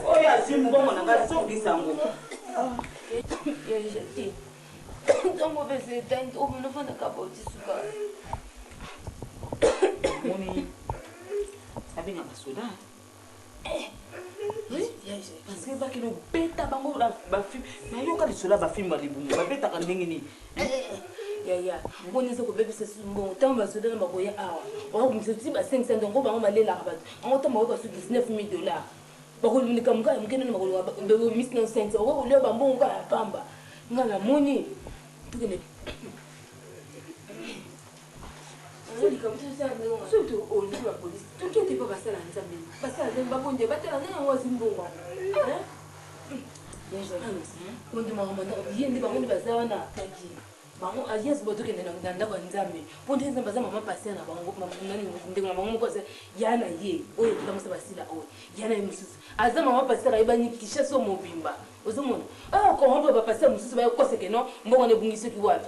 Oyo azwi mbongo na ngai azongisa yango. ntango opesa etangi omonofandaka botisuka Moni abenga basoda. Parce que bakende obeta bango na bafilme nayoka lisolo ya bafilme ya libumu babetaka ndenge nini Yaya, mpona eza kobebisa susu mbongo ntango basoda na bakoya awa bakobimisa ti ba 500 yango bango balelaka bato yango ntango bakoyoka su 19 000 dollars bakoleka moka ya moke nano bakoluka bamisi na 500 bakoki kolia bambongo kaka ya pamba. Nga namoni tokende soki oluki bapolisi toki ete mpo basala nzambe basala nzambe babonde batala ndenge yango azwi mbongo yango kondimaka mandako ye nde bango nde baza wana taki. Bango alias bazokende na ndako ya Nzambe mpo nde Nzambe aza mama paster na bango, ndeko na bango moko aza ya na ye oyo totambusa basila oyo ya na ye mosusu aza mama paster ayebani Kinshasa mobimba. Ozomona oyo corrompre ba pasteur mosusu baye koseke non mbongo wana ebungi soki wapi.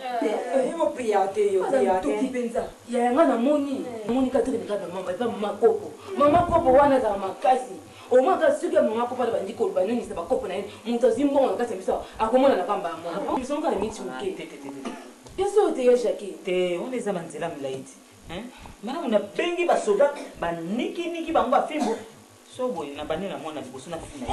Ndoki mpenza yaya nga namoni namoni kaka tokende kaka mama epa mama kopo mama kopo wana azala makasi omoi kaka soki ya mama kopo wana bandi koloba nonisa bakopo na ye moto azwi mbongo na kati ya biso akomona na kamba ya mwana biso kaka na miniti moke biso oyo te ya jacke te wana eza banzela milai ti malamu nabengi basoda banikiniki bango bafimbo So boye na bandi na mwana liboso na fina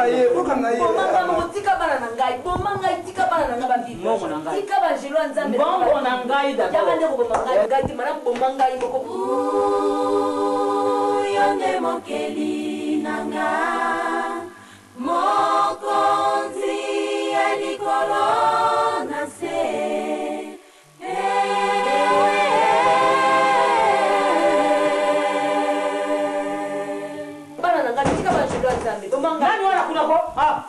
ye. Boma moko tika bana na ngai, boma ngai tika bana na ngai ba vivre. Mbongo na ngai. Tika ba angelo ya Nzambe. Mbongo na ngai d'abord. Yaka nde koboma ngai ngai te malamu boma ngai moko. Yo nde mokeli na nga mokonzi ya likolo na se. Bana na ngai tika ba angelo ya Nzambe. Boma ngai. Nani wana kuna ko? Ah.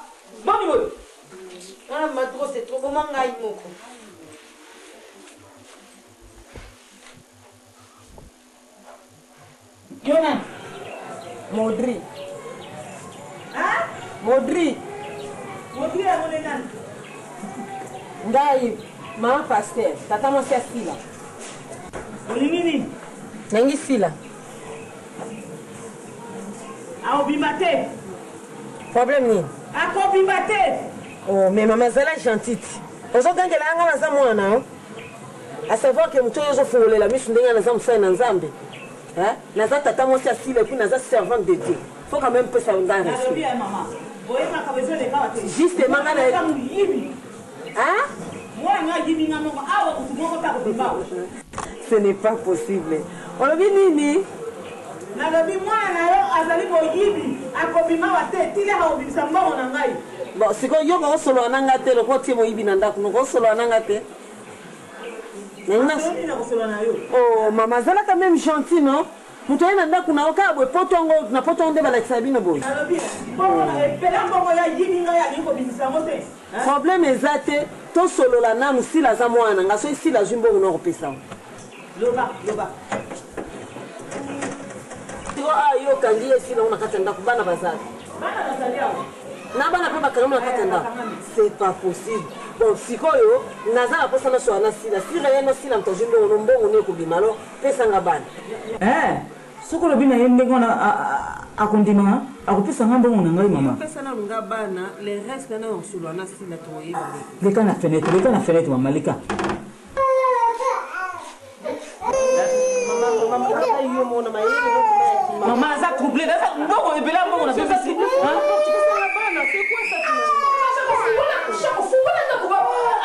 Boni boye. Wana ma trop c'est trop boma ngai moko. Yo nani? Modri. Hein? Modri. Modri yango nde nani? Ngai mama pasteur, tata mwasi ya Sila. Olingi nini? Nangi Sila. Akobima te. Problème nini? Akobima te. Oh, mais mama zala gentille. Ozogangela nga naza mwana na yo. A savoir que moto oyo ozofungolela misu ndenge naza mosali na Nzambe. Hein? Naza tata mwasi ya Sila et puis naza servante de Dieu. Faut quand même pesa nga respect. Justement nga na Hein? Ce n'est pas possible. Olobi nini? Nalobi mwana na yo azali moyibi, akobima awa te tii akobimisa mbongo na ngai. Bon, sikoyo yo okosolola na nga te lokola otie moyibi na ndako, okosolola na nga te. Oh mama zalaka meme gentil non? Moto aye na ndako na yo kaka boye poto yango na poto yango nde balakisaka bino boye. Problème eza te tosolola nanu Sila aza mwana na nga soki Sila azwi mbongo na okopesa ngo. Loba loba. Siko ah yo okangi ye Sila ngo na kati ya ndako bana baza. Bana bazali awa. Na bana pe bakangami na kati ya ndako. C'est pas possible. Bon sikoyo naza na posa nasola na Sila. Sila ye no Sila moto azwi mbongo no mbongo no ekobima alors pesa nga bana. Eh soki olobi na ye ndenge wana akondima akopesa nga mbongo na ngai mama. Yo pesa nanu nga bana le reste na osolola na Sila tokoyeba ndenge. Leka na fenetre leka na fenetre mama leka. Mama aza trouble naza mbongo ebele ya mbongo napesi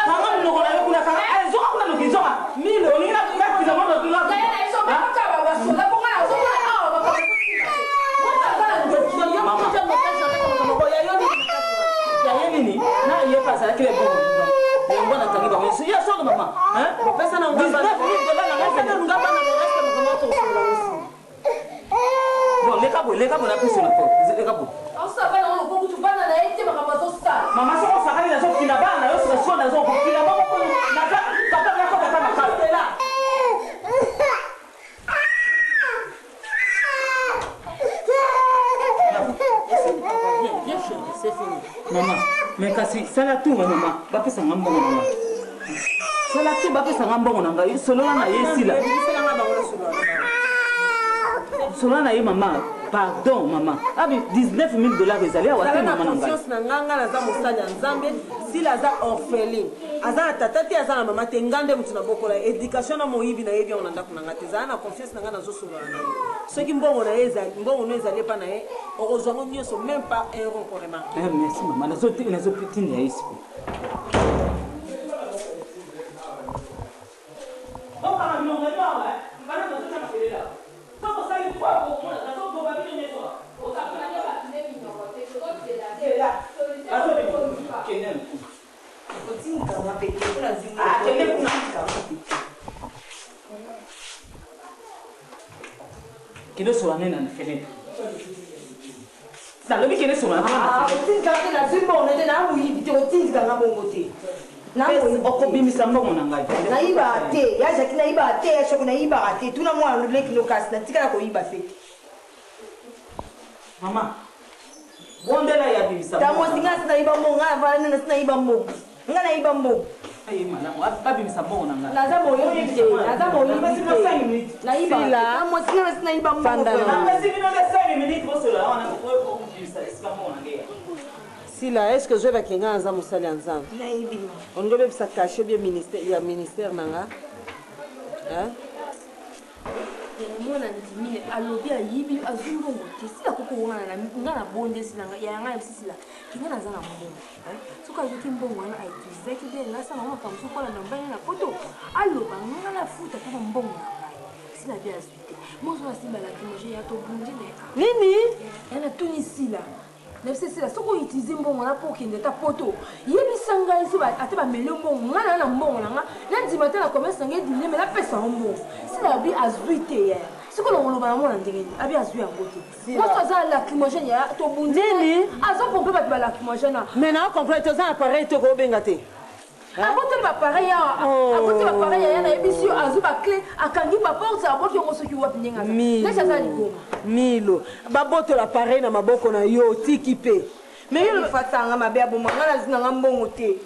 kanga monoko na yo kuna kanga zoka kuna noki zoka olingi nakina mwana ya ye nini na ye mpe azalaki le bongo yango nakangi bango ya solo mama Pesa na ngaba. 19 000 dollars na ngai Pesa na ngaba na le reste makambo tosolola aussi. Bon, leka boye, leka boye napesi na porte. Leka boye. Osala bana ngo lokola kutu bana na ye te makambo azosala. Mama soki osakani nazokina bana na yo sika sikoyo nazokokina bango mpo naza papa nakota ata makala. Mama, mais kasi sala tout mama, bapesa nga mbongo na nga. Sala tout bapesa nga mbongo na ngai, solola na ye sila. Solola na ye mama, pardon mama. Abi 19 000 dollars ezali awa te mama na ngai. Confiance na nga, nga naza mosali ya Nzambe, sila aza orpheline. Aza na tata te, aza na mama te, nga nde moto nabokola ye. Education na moyibi nayebi yango na ndako na nga te. Zala na confiance na nga nazosolola na ye. Soki mbongo na ye ezali, mbongo no ezali epa na ye, okozwa yango nyonso, même pas un rond ko remarquer. Eh, merci mama, nazotinda ye sikoyo. Kende osola nde na fenetre. Nalobi kende osola na fenetre. Otindika te nazwi mbongo te na moyibi te otindika nga bongo te. Okobimisa mbongo na ngai. Nayibaka te ya Jaki, nayibaka te ya Shoko, nayibaka te. Tuna mwana leki no, kasi natikala koyiba fe. Mama, bondela ya bimisa. Ta mwasi, ngai nasi nayiba mbongo? Ngai navanda, nasi nayiba mbongo? Ngai nayiba mbongo? Aye malamu, babimisa mbongo na ngai. Naza moyibi te, naza moyibi te, nayiba Sila. mwasi, ngai nasi nayiba mbongo? Fanda na Vraiment. Napesi bino nde 5 minutes, bosola wana okobimisa esika mbongo na ngai. Sila, est ce que ozoyebaki ngai aza mosali ya Nzambe? Nayebi. Olingi obebisa cachet bie ministère ya ministère na nga, hein? Mwana ndimine alobi ayibi, azwi mbongo te. Sila koko wana nga na bondesi na ngai ya ngai yebisi Sila ke ngai naza na mbongo. Soki azwaki mbongo wana, autilisaki te, ngai asala ngo makambo. Soki olanda mobali na poto, aloba ngai nafuta mpona mbongo na ngai. Sila mpe azwi te. Mozo asimba lacrymogène ya tobundi na ye. Nini? Ya natuni Sila, nayebisi Sila, soki outilize mbongo wana mpo okende ata poto, yebisa ngai. So ata bameli mbongo, ngai naa na mbongo na nga, nandima te na commerce na ngai edimine, me napesa yango mbongo. Sila abi azwi te yaya. Sikoyo nakoloba na mwana ndenge nini? Abi azwi yango te. Mwasi aza lacrymogène yaya, tobundi. Nini? Azopompe bato balacrymogène. Mais na comprendre te, oza na appareil te, kobenga te. Aboteli bapareil awa, aboteli bapareil yaya. Nayebisi yo, azwi baclé, akangi baporte, aboki yango soki wapi ndenge aza neti aza liboma. Milo, babotola appareil na maboko na yo, otiki mpe. Mais yo fatanga mabe, aboma nga, nazwi nanga mbongo te.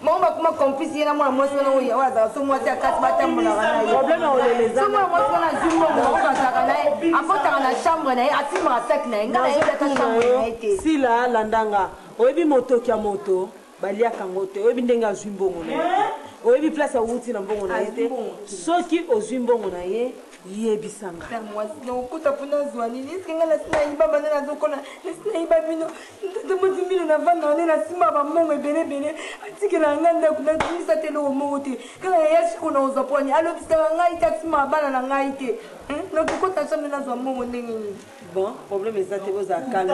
Bango bakoma complice, ye na mwana mwasi wana oyo azala so mwasi ya kati, batambolaka na ye. Problème ya kolela eza So mwana mwasi wana azwi mbongo, bango bazalaka na ye, akotaka na chambre na ye, asimbaka sac na ye. Nga nayebi ata chambre na ye te. Sila, landanga, oyebi motoki ya moto baliaka yango te. Oyebi ndenge azwi mbongo na ye te, oyebi place awuti na mbongo na ye te. Soki ozwi mbongo na ye, yebisanga. Mwasi, nakokota mpona azwa nini? Eske ngai nasi nayiba? Banda nazokona nasi nayiba bino? Tata mwasi mino, navanda nde nasimba bambongo ebele ebele, atikela ngai ndako, nazongisa te eloko moko te. Kaka yaya siko nakozwa pwani alobisaka ngai te, asimbaka bana na ngai te. Nakokota chambre, nazwa mbongo ndenge nini? Bon, problème eza te, bozala calme.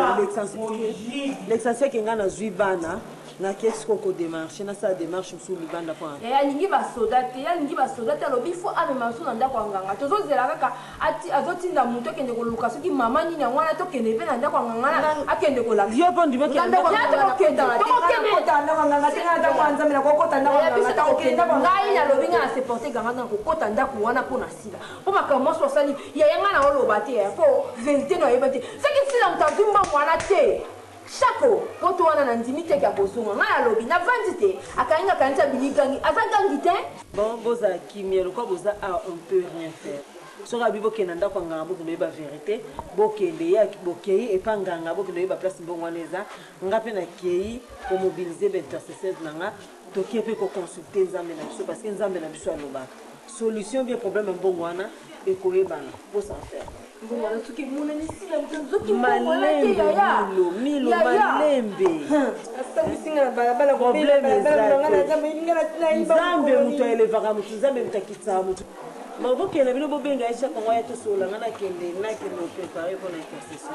L'essentiel ke ngai nazwi bana, nake siko kodémarche, nasala démarche mosusu libanda mpo Alingi basoda te, alingi basoda te. Alobi fo amema biso na ndako ya nganga. Tozozela kaka azotinda moto akende koluka soki mama nini yango wana. Tokende mpe na ndako ya nganga wana, akende kolakisa. Yo mpo ndimi. Ngai nalobi, ngai nasupporte ganga na kokota ndako wana mpo na Sila, mpo makambo nyonso asali yaya, ngai na oloba te mpo vérité no ayeba te. Soki Sila moto azwi mbongo wana te, shako poto wana nandimi teke ya kozonga. Ngai nalobi, navandi te, akangi akanisi abimi gangi, aza gangi te. Bon, bozala kimia. Lokwa boza awa, on peut rien faire. Soki abi bokende na ndako ya nganga, bokende oyeba vérité. Bokende ye, bokei epa nganga, bokende oyeba place mbongo wana eza. Nga mpe nakei komobilize baintercesseurs na nga, tokie mpe koconsulte Nzambe na biso, parce que Nzambe na biso alobaka solution. Bien, problème ya mbongo wana ekoyebana pour s'en faire. Mbongo wana soki emonani, Sila moto azoki mbongo wana te. Malembe. Yaya. Milo, Milo. Yaya. Malembe. Asambisinga na balabala. Problème eza te. Nzambe moto aelevaka motu, Nzambe moto akitisaka motu. Ma bokende bino, bobenga ye chaque ngo ya tosolola. Nga nakende oprépare mpona intercession.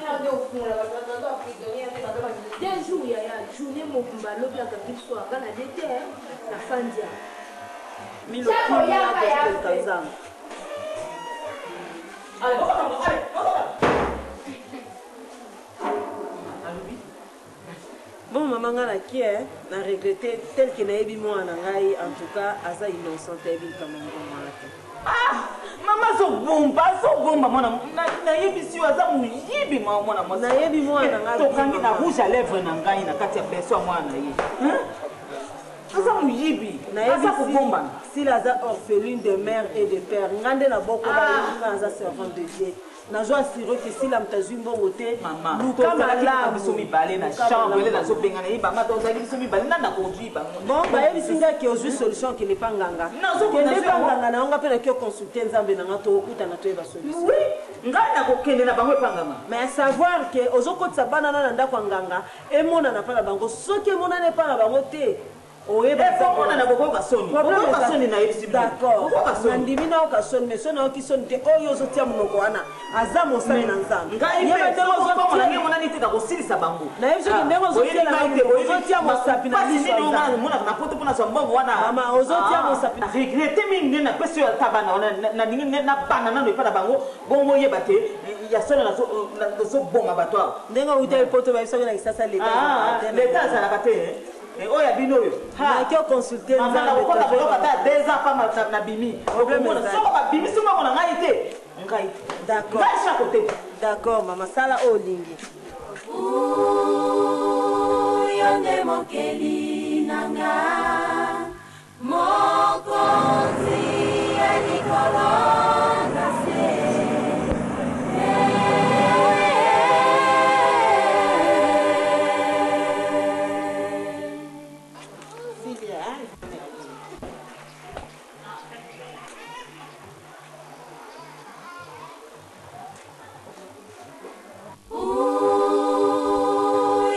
2 jours yaya, journée mobimba, alobi akangi biso anga na de te, nafandi ya Milo, kimia, toluka Nzambe. Allez, allez, allez. Bon, mama, nga nakie na regrette tel ke nayebi mwana na ngai. En tout cas aza innocent, ayebi likambo yango mwana te. Ah, mama azobomba, azobomba mwana. Nayebisi yo, aza moyibi mwana mwasi. Nayebi mwana na ngai. Tokangi na rouge à lèvre na ngai na kati ya berceau ya mwana na ye. Aza moyibi, aza kobombana. Sila aza orpheline de mère et de père. Nga nde nabokola ye. Nga aza servante de Dieu, nazwa assuré ke Sila moto azwi mbongo te. Luka malamu. Biso mibale na chambre, ele nazobengana ye. Bama, tozalaki biso mibale, nani nakozwi bango? Bon, bayebisi nga ke ozwi solution, okende pa nganga. Kende pa nganga na yo, nga mpe naki oconsulte Nzambe na nga, tokokutana, toyeba solution. Oui, ngai nakokende na bango epa nganga. Mais savoir ke ozokotisa bana na ndako ya nganga, emonana mpa na bango. Soki emonana epa na bango te, oyebaomonana, bokoyoka soni, bokoyoka soni, nayebisi. D'accord, nandimi nayoka soni, mais so nayoki soni te, oyo ozotia monoko wana aza mosali na Nzambe. Ngai emonani te, nakosilisa bango. Nayebi soki ndenge ozotia mosapi na misomonaka na poto mpona zwa mbongo wana. Mama, ozotia mosapi. Regrete mingi nde napesi oyo ata bana wana, nalingi na bana nano epa na bango bongo boyeba te ya solo nazoboma bato awa. Ndenge outa epoto, bayebisaki na Kisasa leta. Leta azalaka te. Oyo ya bino oyo. Naki oconsulte. Mama nakokota boloko ata 2 ans pamba nabimi. Problème ezali. Soko babimisi mbongo na ngai te. Ngai. D'accord. Ngai shako te. D'accord mama, sala oyo olingi. Yo nde mokeli na nga, mokonzi ya likolo na se.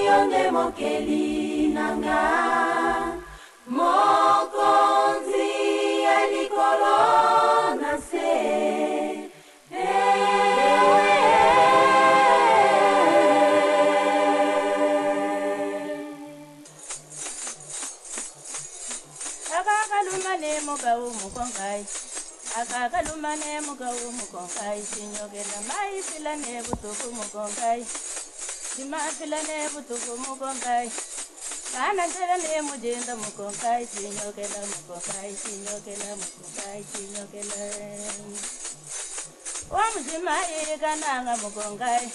Yo nde mokeli na nga, mokonzi ya likolo na se. Akakalumane mugabo mukonkai, akakalumane mugabo mukonkai, sinyokela maifilane butuku mukonkai, simafilane butuku mukonkai, kanantelane mujinda mukonkai, sinyokela mukonkai, sinyokela mukonkai, sinyokela. Wamujimai kananga mukonkai,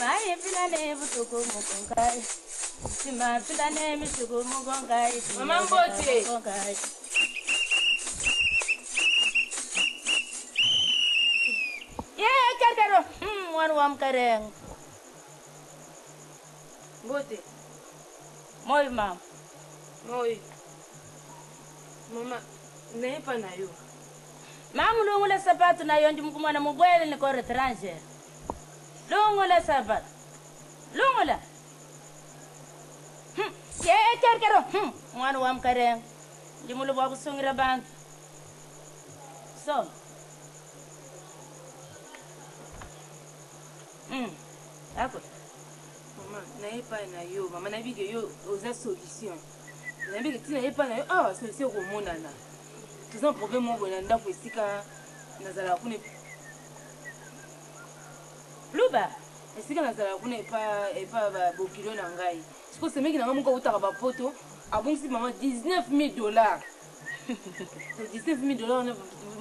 maifilane butuku mukonkai, simafilane misuku mukonkai, Mama Mbote. mukonkai. Ye kerkero, mwana wa mkareng. Mbote. Moi mama. Moi. Mama, nayepa na yo. Mamu lungula sapatu na yo ndi mkumwana mubwele ni kore étranger. Lungula sapatu. Lungula. Ye kerkero, mwana wa mkareng. Ndi mulu bwa kusungira bantu. So. Ako. Mama, nayepa na yo. Mama nayebi ke yo oza solution. Nayebi ke ntina yepa na yo awa solution ekomonana. Toza na problème moko boye na ndako esika nazalaka kuna. Luba. Esika nazalaka kuna epa epa ba bokilo na ngai. Sikoyo semeki na ngai moko autaka bapoto abongisi mama 19 000 dollars. 19 000 dollars wana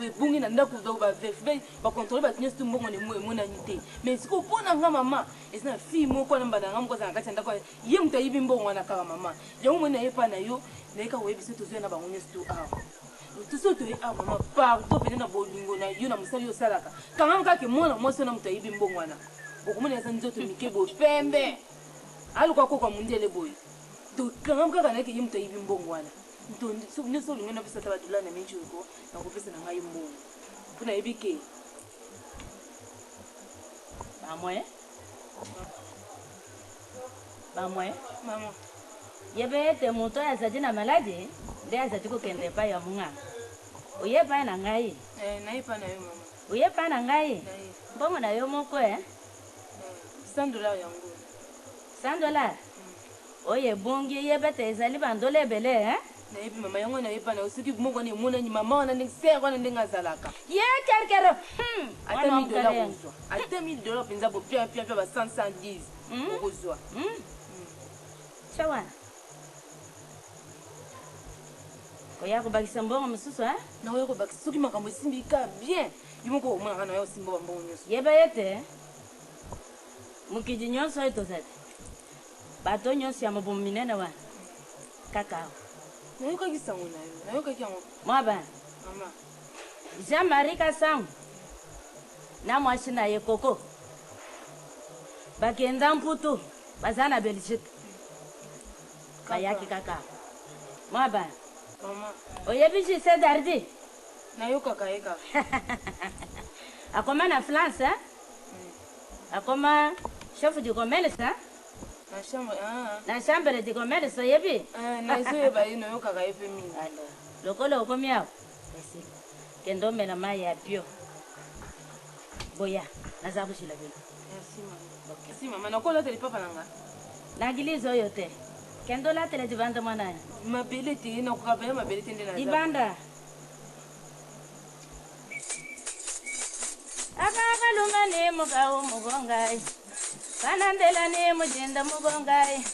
ebongi na ndako, donc baverifie, bacontrole bato nyonso tu, mbongo na emonani te. Mais sikoyo mpo na nga mama, eza na fille moko wana, mbanda na nga moko aza na kati ya ndako wana, ye moto ayibi mbongo wana kaka mama. Yango moni naye epai na yo, naye kaka koyebi biso tozoya na bango nyonso tu awa. Toso toye awa mama, pardon pene na bolingo na yo na mosala yo osalaka, kangama kaka ke mwana mwasi wana moto ayibi mbongo wana. Okomona aza nzoto mike boye, pembe, aluka koka mondele boye. Donc kangama kaka naye ke ye moto ayibi mbongo wana. Nyonso olingi napesa ata badola na mingi oko, nakopesa na ngai mbongo mpo nayebi ke Bamwe. Bamwe. Mama. Yebe ete moto oyo azali na maladi nde azali kokende epai ya monganga. Oye epai na ngai. Naye epai na yo mama. Oye epai na ngai. Mbongo na yo moko e. 100 dollars yango. 100 dollars. Oyo ebongi yeba ete ezali bandola ebele eh? Nayebi mama, yango nayebi epai na yo soki moko wana emonani mama wana ndenge sere wana ndenge azalaka. Ye kerkero. Ata 1000 dollars okozwa. Ata 1000 dollars mpenza bo pia pia pia ba 100 110 okozwa. Tya wana. Oya kobakisa mbongo mosusu eh? Nakoya kobakisa soki makambo esimbi ka bien. Yo moko omonaka na yo osimba ba mbongo nyonso. Yeba ete mokili nyonso oyo tozali bato nyonso ya mobumu minene wana kaka awa. Nayokaki sango na yo, nayokaki yango. Mwa bana. Mama. Jean-Marie Kasango na mwasi na ye Koko bakenda Mputu, baza na Belgique, bayaki kaka awa. Mwa bana. Mama. Oyebi Justin Dardi? Nayokaka ye kaka. Akoma na France, hein? Akoma chef du commerce, hein? Na chambre, ah. Na chambre du commerce, oyebi? Nazoyeba ye, nayokaka ye mpe mingi. Alors, lokola okomi awa, esili. Kende omela mai ya bio. Boya, naza kozela bino. Merci mama. Merci mama, nakolatela lipapa na nga. Na église oyo te. Kende olatela libanda mwana. Mabele te, nakoka pena mabele te nde naza. Libanda. Akakaluma ni mugabo mugongai, kanandela ni mujinda mugongai,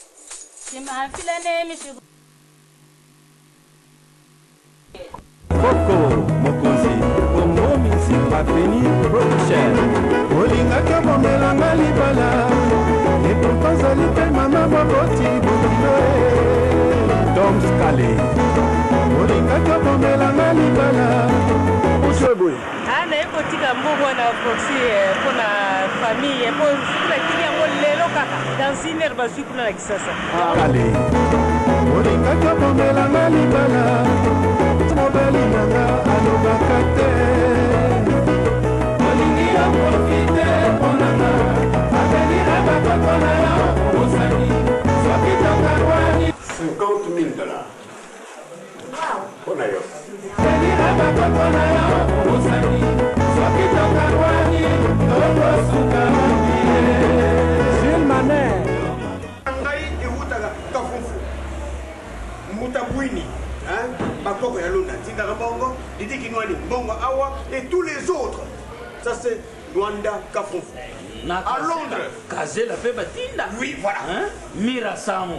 simafila ni mishigo. Avenue Production. Olingaki obomelanga libala, epourtant ozali mpe mama moboti bokilo. Tom Scale. Olingaki obomelanga libala. Boye. Ah, naye kotika mbongo wana Foxy mpo na famille, mpo soki natiki yango lelo kaka dans une heure bazwi kuna na Kisasa. Kale. Olingaki obomelanga libala, mobali nanga alobaka te. Olingi oprofite mponanga avenir bakoko na yo obosani soki tokarwani. 50 000 dollars mpo na yo. Avenir bakoko na yo obosani soki tokarwani tokosuka wapi? Jules Maner. Ngai ewutaka Kafufu, Mbuta Bwini, hein? Bakoko ya Lunda tindaka bongo Didi Kinwani mbongo awa et tous les autres, ça c'est Luanda Kafufu na à Londres. Kazela mpe batinda. Oui, voilà. Hein? Mira Samo.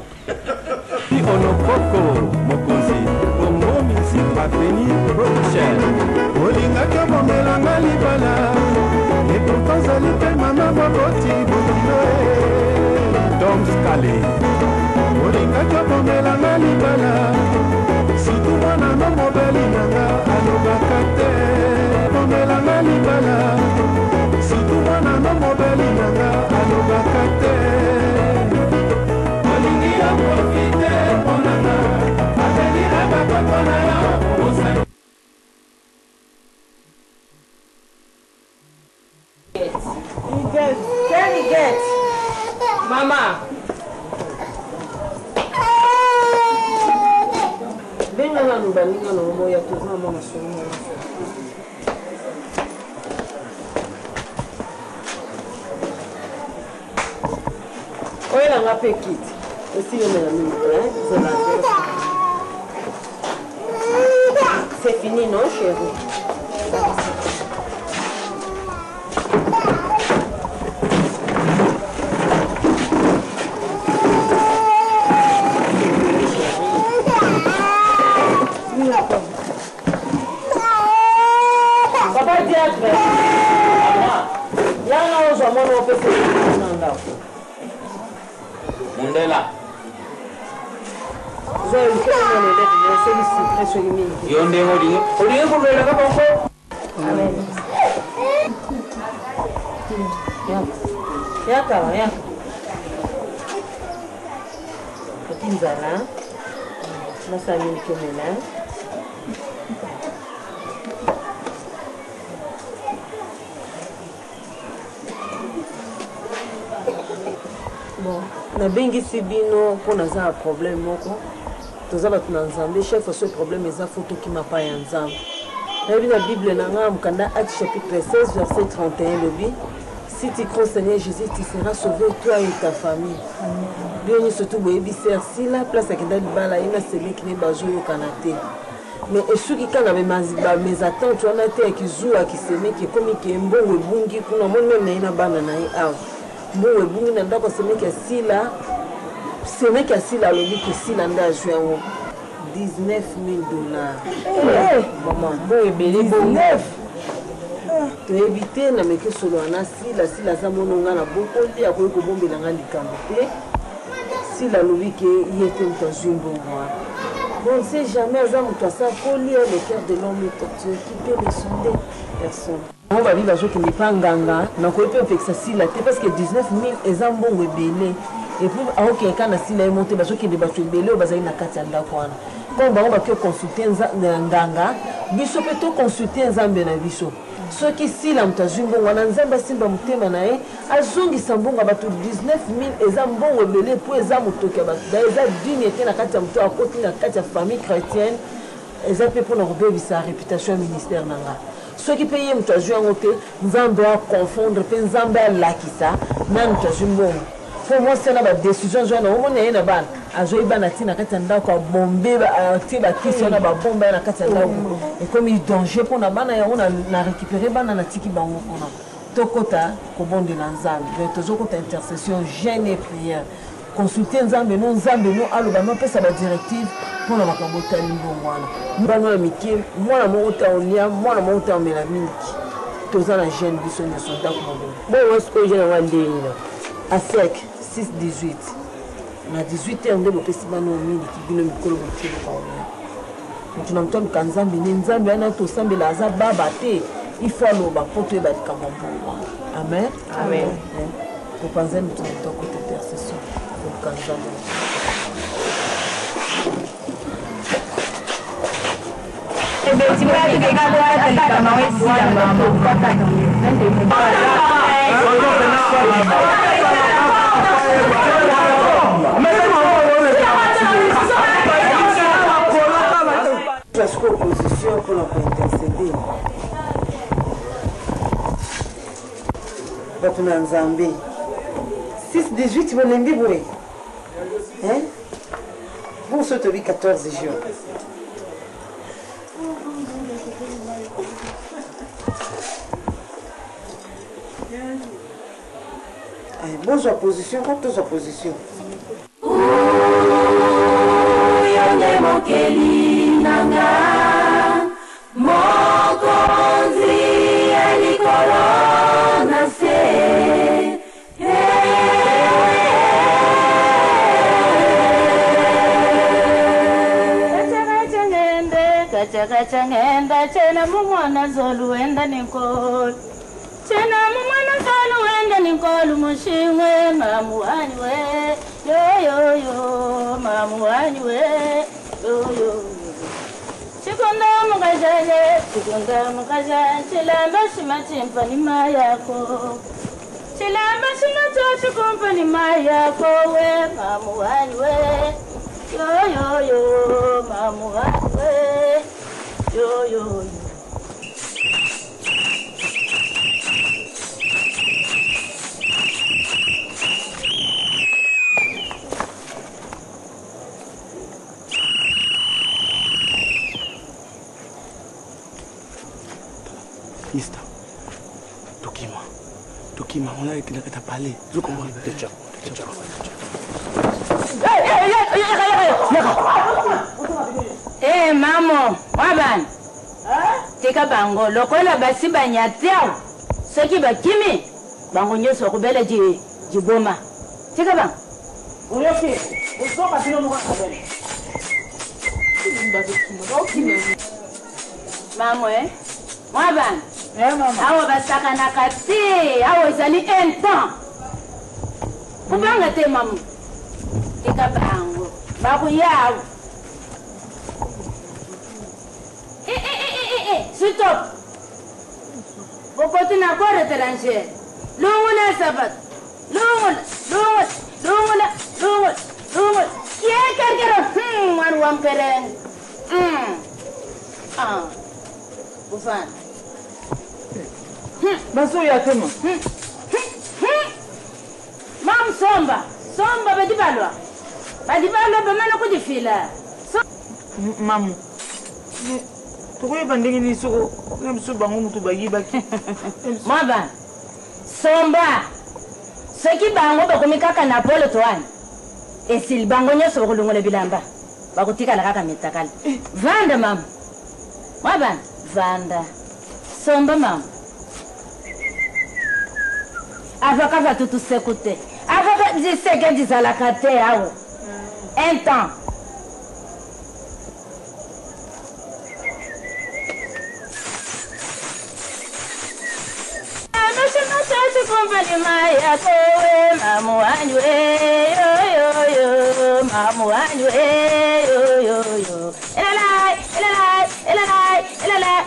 Onokoko Mokonzi. Congo Music Avenue Production. Olingaki obomelanga libala, epourtant ozali mpe mama moboti bokilo. Tom Scale. Olingaki obomelanga libala, surtout mwana no mobali nanga alobaka te. Bomelanga libala, surtout mwana no mobali nanga alobaka te. Olingi oprofite mponanga avenir bakoko na yo obosani. Kenny get. Mama. Benga nanu baninga na oboya, toza mwa masolo mwa. Oyelanga mpe kiti esilemela mingi. Zela, c'est fini, non chérie? Papa diacre, yanga ozwa mwana opesa na ndako. Mundela. Soki sucre, soki mingi. Yo ndenge olingi kolelaka bongo. Yaka, yaka. Oti nzala, nasala mingi omela. Bon, nabengisi bino mpo naza na problème moko. Toza bato na Nzambe, chaque fois soki problème eza, faut tokima pa ya Nzambe. Nayebi na Bible na ngai, mokanda Acte chapitre 16 verset 31 elobi: "Si tu crois Seigneur Jésus, tu seras sauvé, toi et ta famille." Bino nyonso tu boyebi sœur Sila, place akenda libala, ye na semeki ne bazoyokana te. Mais esuki kaka na bamésentente wana te ya kizuwa kisemeki, ekomi ke mbongo ebungi kuna. Omoni même na ye na bana na ye awa, mbongo ebungi na ndako ya semeki ya Sila. Semeki ya Sila alobi ke Sila nde azwi yango, 19 000 dollars. Mama, mbongo ebele bongo toyebi te. Nameki solola na Sila. Sila aza mono nga na bokoli, akoki kobombela nga likambo te. Sila alobi ke ye te moto azwi mbongo wana. Bon, on ne sait jamais, aza moto asakoli. Le cœur de l'homme est tortueux, qui peut le sonder? Personne. Bango babi bazokende epa nganga. Nakoki mpe opekisa Sila te, parce que 19 000 eza mbongo ebele. Et puis aokende kaka na Sila ye mo te, bazokende bato ebele oyo bazali na kati ya ndako wana. Comme bango baki oconsulte nganga, biso mpe toconsulte Nzambe na biso. Soki Sila moto azwi mbongo wana, Nzambe asimba motema na ye, azongisa mbongo ya bato. 19 000 eza mbongo ebele, mpo eza motoki ya bato, eza digne te na kati ya moto akoti na kati ya famille chrétienne. Eza mpe mpona kobebisa réputation ya ministère na nga. Soki mpe ye moto azwi yango te, Nzambe aconfondre mpe Nzambe alakisa nani moto azwi mbongo. Mpo mwasi wana, badécision azwi wana, omoni ye na bana, azwai bana ti na kati ya ndako, abombe, atie bakisi wana, babombe ya na kati ya ndako, ekomi danger mpona bana yango. Na récupéré bana, natiki bango kuna. Tokota kobondela Nzambe. Donc tozokota intercession, jeûne et prière, consulte Nzambe no, Nzambe no aloba no, apesa badirective mpona makambo otali mbongo wana. Bana ya mike, mwana moko te aolia, mwana moko te aomela miliki. Toza na jeune biso nyonso ndako mobimba. Bongo sikoyo jeune yango ndenge nini? A sec 6 18 na 18 heures nde bopesi bana oyo miliki, bino mikolo botie bokaolia. Moto na moto aluka Nzambe nde Nzambe wana tosambela aza baba te, il faut aloba mpo toyeba likambo ya mbongo wana. Amen. Amen. Topanzani moto na moto akota intercession koluka Nzambe. Sikoyo position mpona kointercede bato na Nzambe. 6 18 bolembi boye, hein? Bonso tobi 14 jours. Ay, bozwa position ko tozwa position. Yo nde mokeli na nga, mokonzi ya likolo na se. Kacha ngende, kacha kacha ngenda, chena mumwana zolu wenda ninkolu. Chena mumwana zolu wenda ninkolu mushimwe mamu wanyu we. Yo yo yo, mamu wanyu we. Yo yo. Chikunda mukajale, chikunda mukajale, chilamba shima chimpa ni mayako. Chilamba shima chochi kumpa ni mayako we, mamu wanyu we. Yo yo yo, mamu wanyu we. Yo yo yo. Mista, tokima tokima, on a été na kati ya palais, ozo comprendre? Eh, mamo wabana tika bango lokola basi banyati awa, soki bakimi bango nyonso bakobela jiboma. Tika bango. Oyoki ozoka bino moko na kabele. Mamo eh? Mwabana awa basakanaka te, awa ezali un temps kobanga te. Mamo, tika bango bakoya awa. Eh, eh, eh, eh, eh, stop! Bokoti na corps étranger, longola sapato, longola, longola, longola, longola, longola. Kiekerkero mwana wa mpereng. Ah. Bofana. Bazoya te ma. Mam somba, somba badi balwa. Badi balwa bamana kudifila. Mamu, tokoyeba ndenge nini soko na biso bango moto bayibaki? Mwaba, somba. Soki bango bakomi kaka na polo to wana, esili bango nyonso bakolongola bilamba. Bakotikala kaka mitakala. Vanda mama. Mwaba, vanda. Somba mama. Avakava tutuseku te. Avaka diseke dizalaka te awa. Un temps. Mamu wanyu we, yo yo yo, mamu wanyu we, yo yo yo. Elalai, elalai, elalai, elalai.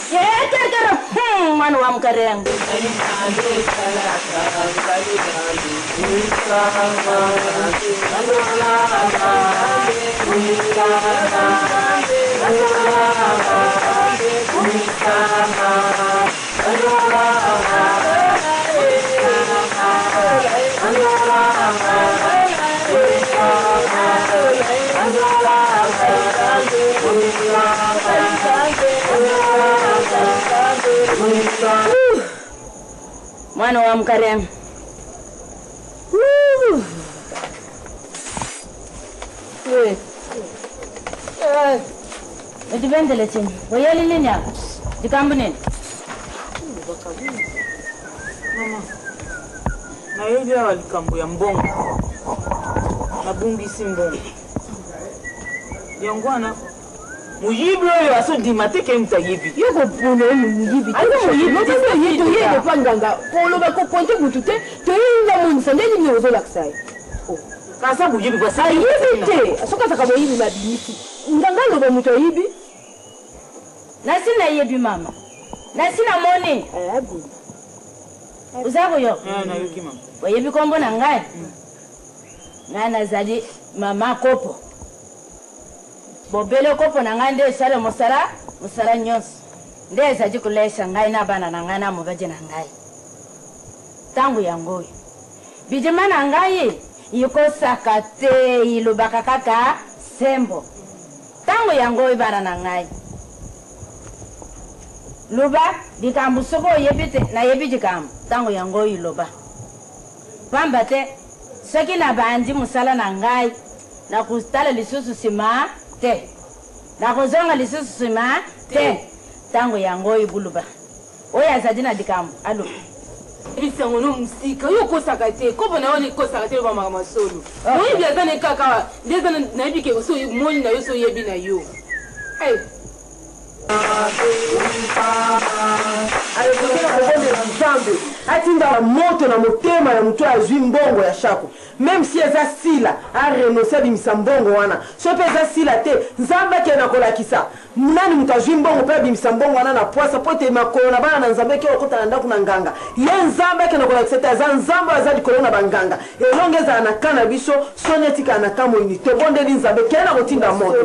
Kekerkero, mwana wa mkarengo. Mwana wa Mukarema. Utibenzele thina. Weyeli nini apha? Ndikambu nini? Mama, nayebi awa likambo ya mbongo. Nabungisi mbongo. Yango wana moyibi oyo azondima te ke moto ayibi. Yo kopona ye moyibi te. Toye kopa nganga koloba kopointe motu te toyebi nga monisa nde nini ozolakisa ye. Aza moyibi kwa ayibi te soki azaka moyibi mabimisi nganga aloba moto ayibi. Nasi nayebi mama. Nasi namoni. Oza koyoka? Nayoki mama. Oyebi kombo na ngai? Ngai nazali mama kopo. Bobele kopo na ngai nde esala mosala mosala nyonso. Nde ezali kolesa ngai na bana na ngai na mobali na ngai. Ntango yango oyo. Bidima na ngai ikosaka te, ilobaka kaka sembo. Ntango yango oyo bana na ngai. Loba likambo soki oyebi te nayebi likambo. Ntango yango oyo loba. Pamba te soki nabandi mosala na ngai, nakotala lisusu sima te. Nakozonga lisusu sima te. Ntango yango oyo boloba. Oyo azali na likambo aloba. Yebisa ngo no musika yo okosaka te kopo na yo wana ekosaka te loba makambo ya solo moyibi aza ne kaka awa nde eza nayebi ke osi omoni na yo osi oyebi na yo eh. Alekokela kobondela Nzambe atinda moto na motema ya moto oyo azwi mbongo ya shako. Meme si eza Sila a renoncer abimisa mbongo wana. Soki pe eza Sila te, Nzambe akende na kolakisa nani moto azwi mbongo pe abimisa mbongo wana na pwasa po ete makolo na bana na Nzambe eke kokota na ndako na nganga. Ye Nzambe akende kolakisa ete aza Nzambe oyo aza likolo na ba nganga. Elonga ezala na camp na biso, soni etikala na camp moyini. Tobondeli Nzambe, kende na kotinda moto.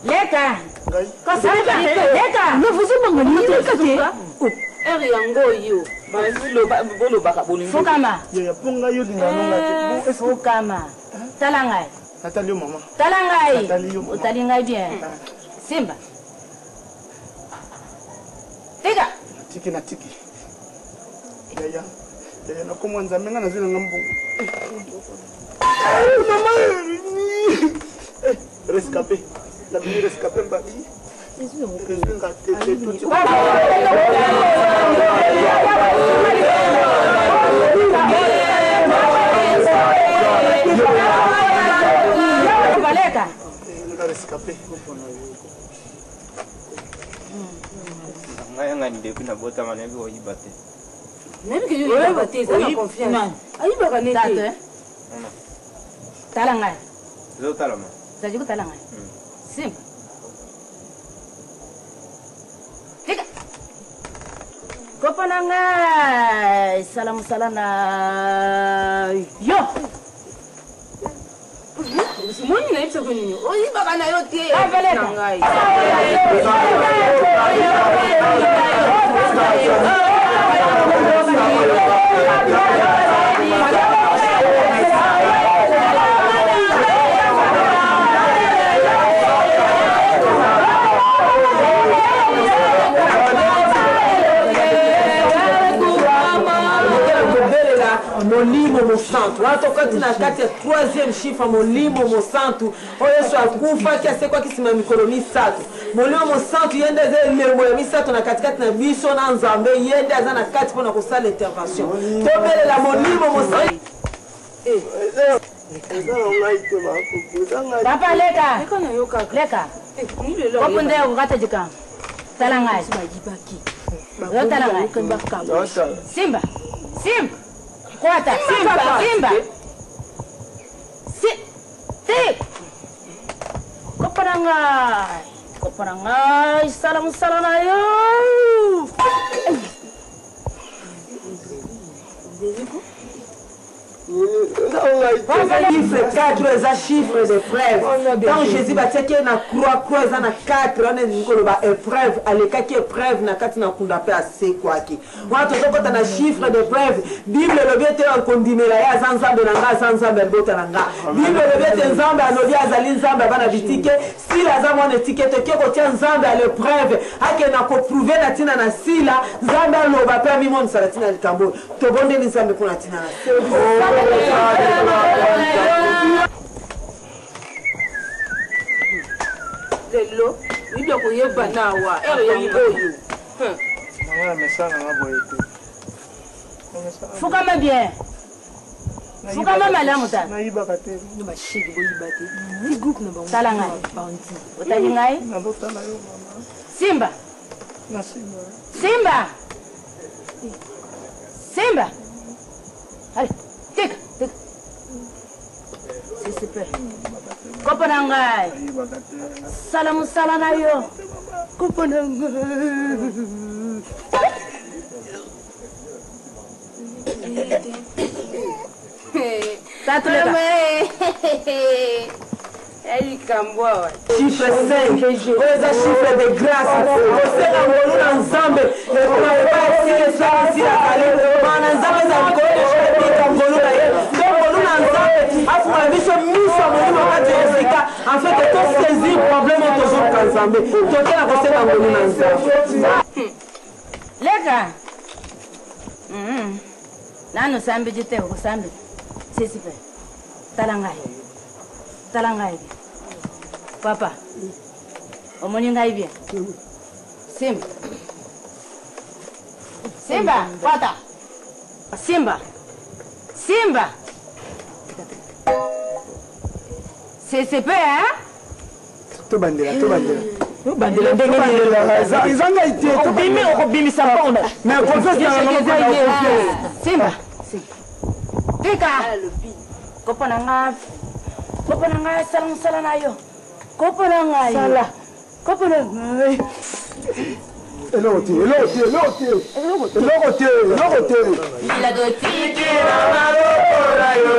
Leka. Leka. Leka te. Heure yango oyo bolobaka bolingo. Fukama. Yaya mpo ngai yo linga nonga te. Fukama. Tala ngai. Natali yo mama. Tala ngai. Natali yo mama. Otali ngai bien. Simba. Tika. Natiki natiki. Yaya. Yaya nakomwa Nzambe ngai nazwi nanga mbongo. Mama. Rescapé. Nabimi rescapé mbabi. Ezwi nga te te tuti. Baleka. Nga rescapé. Ngai yanga depuis nabotama nayebi koyiba te. Nayebi ke yo oyibaka te eza na confiance. Ayibaka ne te. Tala ngai. Ozotala ma. Ozali kotala ngai. Simba. Tika. Kopo na ngai sala mosala na yo. Moni na yebisa ko nini? Oyibaka na yo te. Na ngai. Kobelela molimo mosantu wana tokoti na kati ya troisième chiffre molimo mosantu oyo yesu akufaki asekwaki nsima ya mikolo misato molimo mosantu ye nde aza elembo ya misato na katikati na biso na nzambe ye nde aza na kati mpo na kosala intervention tobelela molimo mosantu Papa leka. Leka. Kopo nde okokata likambo. Tala ngai. Ozotala ngai. Simba. Simba. Kwata. Simba. Simba. Si. Te. Kopo na ngai. Kopo na ngai. Sala mosala na yo. Chiffre 4 eza chiffre de preuve. Ntango Jésus batiaki ye na croix, croix eza na 4 wana elingi koloba épreuve, alekaki épreuve na kati na kunda mpe asekwaki. Wana tozokɔta na chiffre de preuve. Bible elobi ete kondimela ye aza Nzambe na nga, aza Nzambe ya libota na nga. Bible elobi ete Nzambe alobi azali Nzambe ya bana bitike. Sila aza mwana etike, toke kotia Nzambe à l'épreuve, akende na koprouve na ntina na Sila. Nzambe aloba mpe amimonisa na ntina ya likambo oyo. Tobondeli Nzambe mpo na ntina na Lelo oyebi ya koyeba na awa ere yango oyo. Nanga mesana nga boye te. Fukama bien. Fukama malamu tata. Nayibaka te. Bashege boyiba te. Ni groupe na bango. Tala ngai. Otali ngai? Nazotala yo mama. Simba. Na simba. Simba. Simba. Allez, tika, tika. Sisipe. Kopo na ngai. Sala mosala na yo. Kopo na ngai. Tatu leka. Likambo awa. Chiffre 5 oyo eza chiffre de grâce, kosenga ngolu na Nzambe epaesila mana Nzambe eza likolo ebika ngolu na ye to ngolu na Nzambe afungola biso miso ya molimo kati ya esika afin que tosaisir problème oyo tozoluka Nzambe. Toke na kosenga ngolu na Nzambe. Leka. Nanu osambeli te, okosambela. Sisi pe. Tala ngai. Tala ngai bien. Papa. Omoni ngai bien. Simba. Simba, kwata. Simba. Simba. Sisi pe, hein? Tobandela, tobandela. Obandela ndenge nini? Eza ngai te. Obimi, okobimisa mbongo. Mais confiance na nga moko, na confiance. Simba. Tika. Kopo na nga. Kopo na ngai, sala mosala na yo. Kopo na ngai. Sala. Kopo na ngai. Eloko te, eloko te, eloko te, eloko te, eloko te. Bila totikela maboko na yo.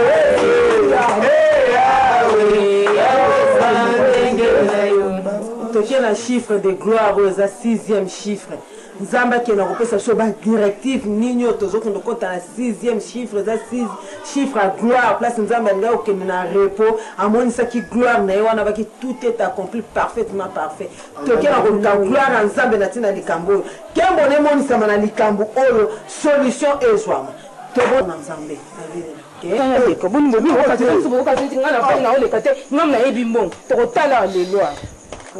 Toke na chiffre de gloire oyo eza sixième chiffre. Nzambe akenda kopesa biso badirective nini oyo tozokende kokota na sixième chiffre. Eza six chiffre ya gloire, place Nzambe alingaki kokende na repos, amonisaki gloire na ye wana baki tout est accompli, parfaitement parfait. Toke na koluka gloire ya Nzambe na ntina likambo oyo, nkembo na emonisama na likambo oyo, solution ezwama. Tobona Nzambe. Nga na fai na oleka te, nga nayebi mbongo tokotala lelo.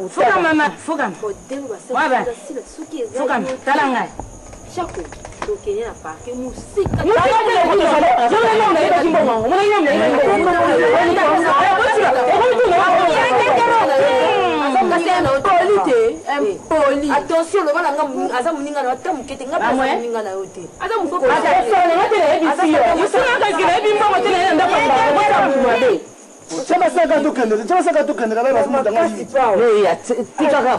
Fukama mama, fukama. Waba. Fukama, tala ngai. Chako, tokende na parke mosika. Poli te, impoli. Attention, loba na nga aza moninga na yo ata moke te, nga mpe aza moninga na yo te. Aza mokolo. Tia basaka tokende, tia basaka tokende kala basaka. Tikaka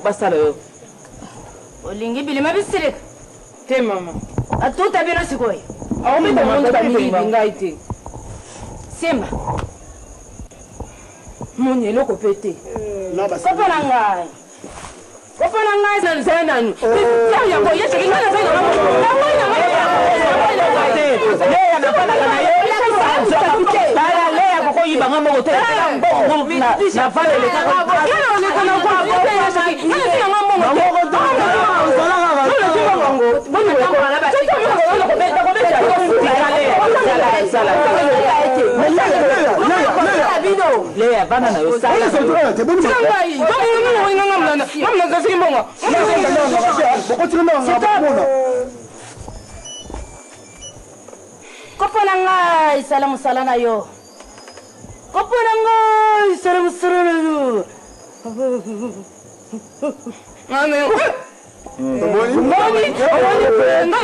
basala yo. Olingi bilima bisilika te mama. Atuta bino sikoyo. Aometa mondo bamiyibi ngai te. Simba. Moni eloko mpe te. Kopo na ngai. Kopo na ngai. Nanu zala nanu yango ye soki ngai nazali nanga. Leya nabalaka na ye, tala Leya kokoyiba nga moko te mbongo na vala. Leya bana na yo. Ngai mbongo. Kopo na ngai, sala mosala na yo. Kopo na ngai, sala mosala na yo. Omoni, nga na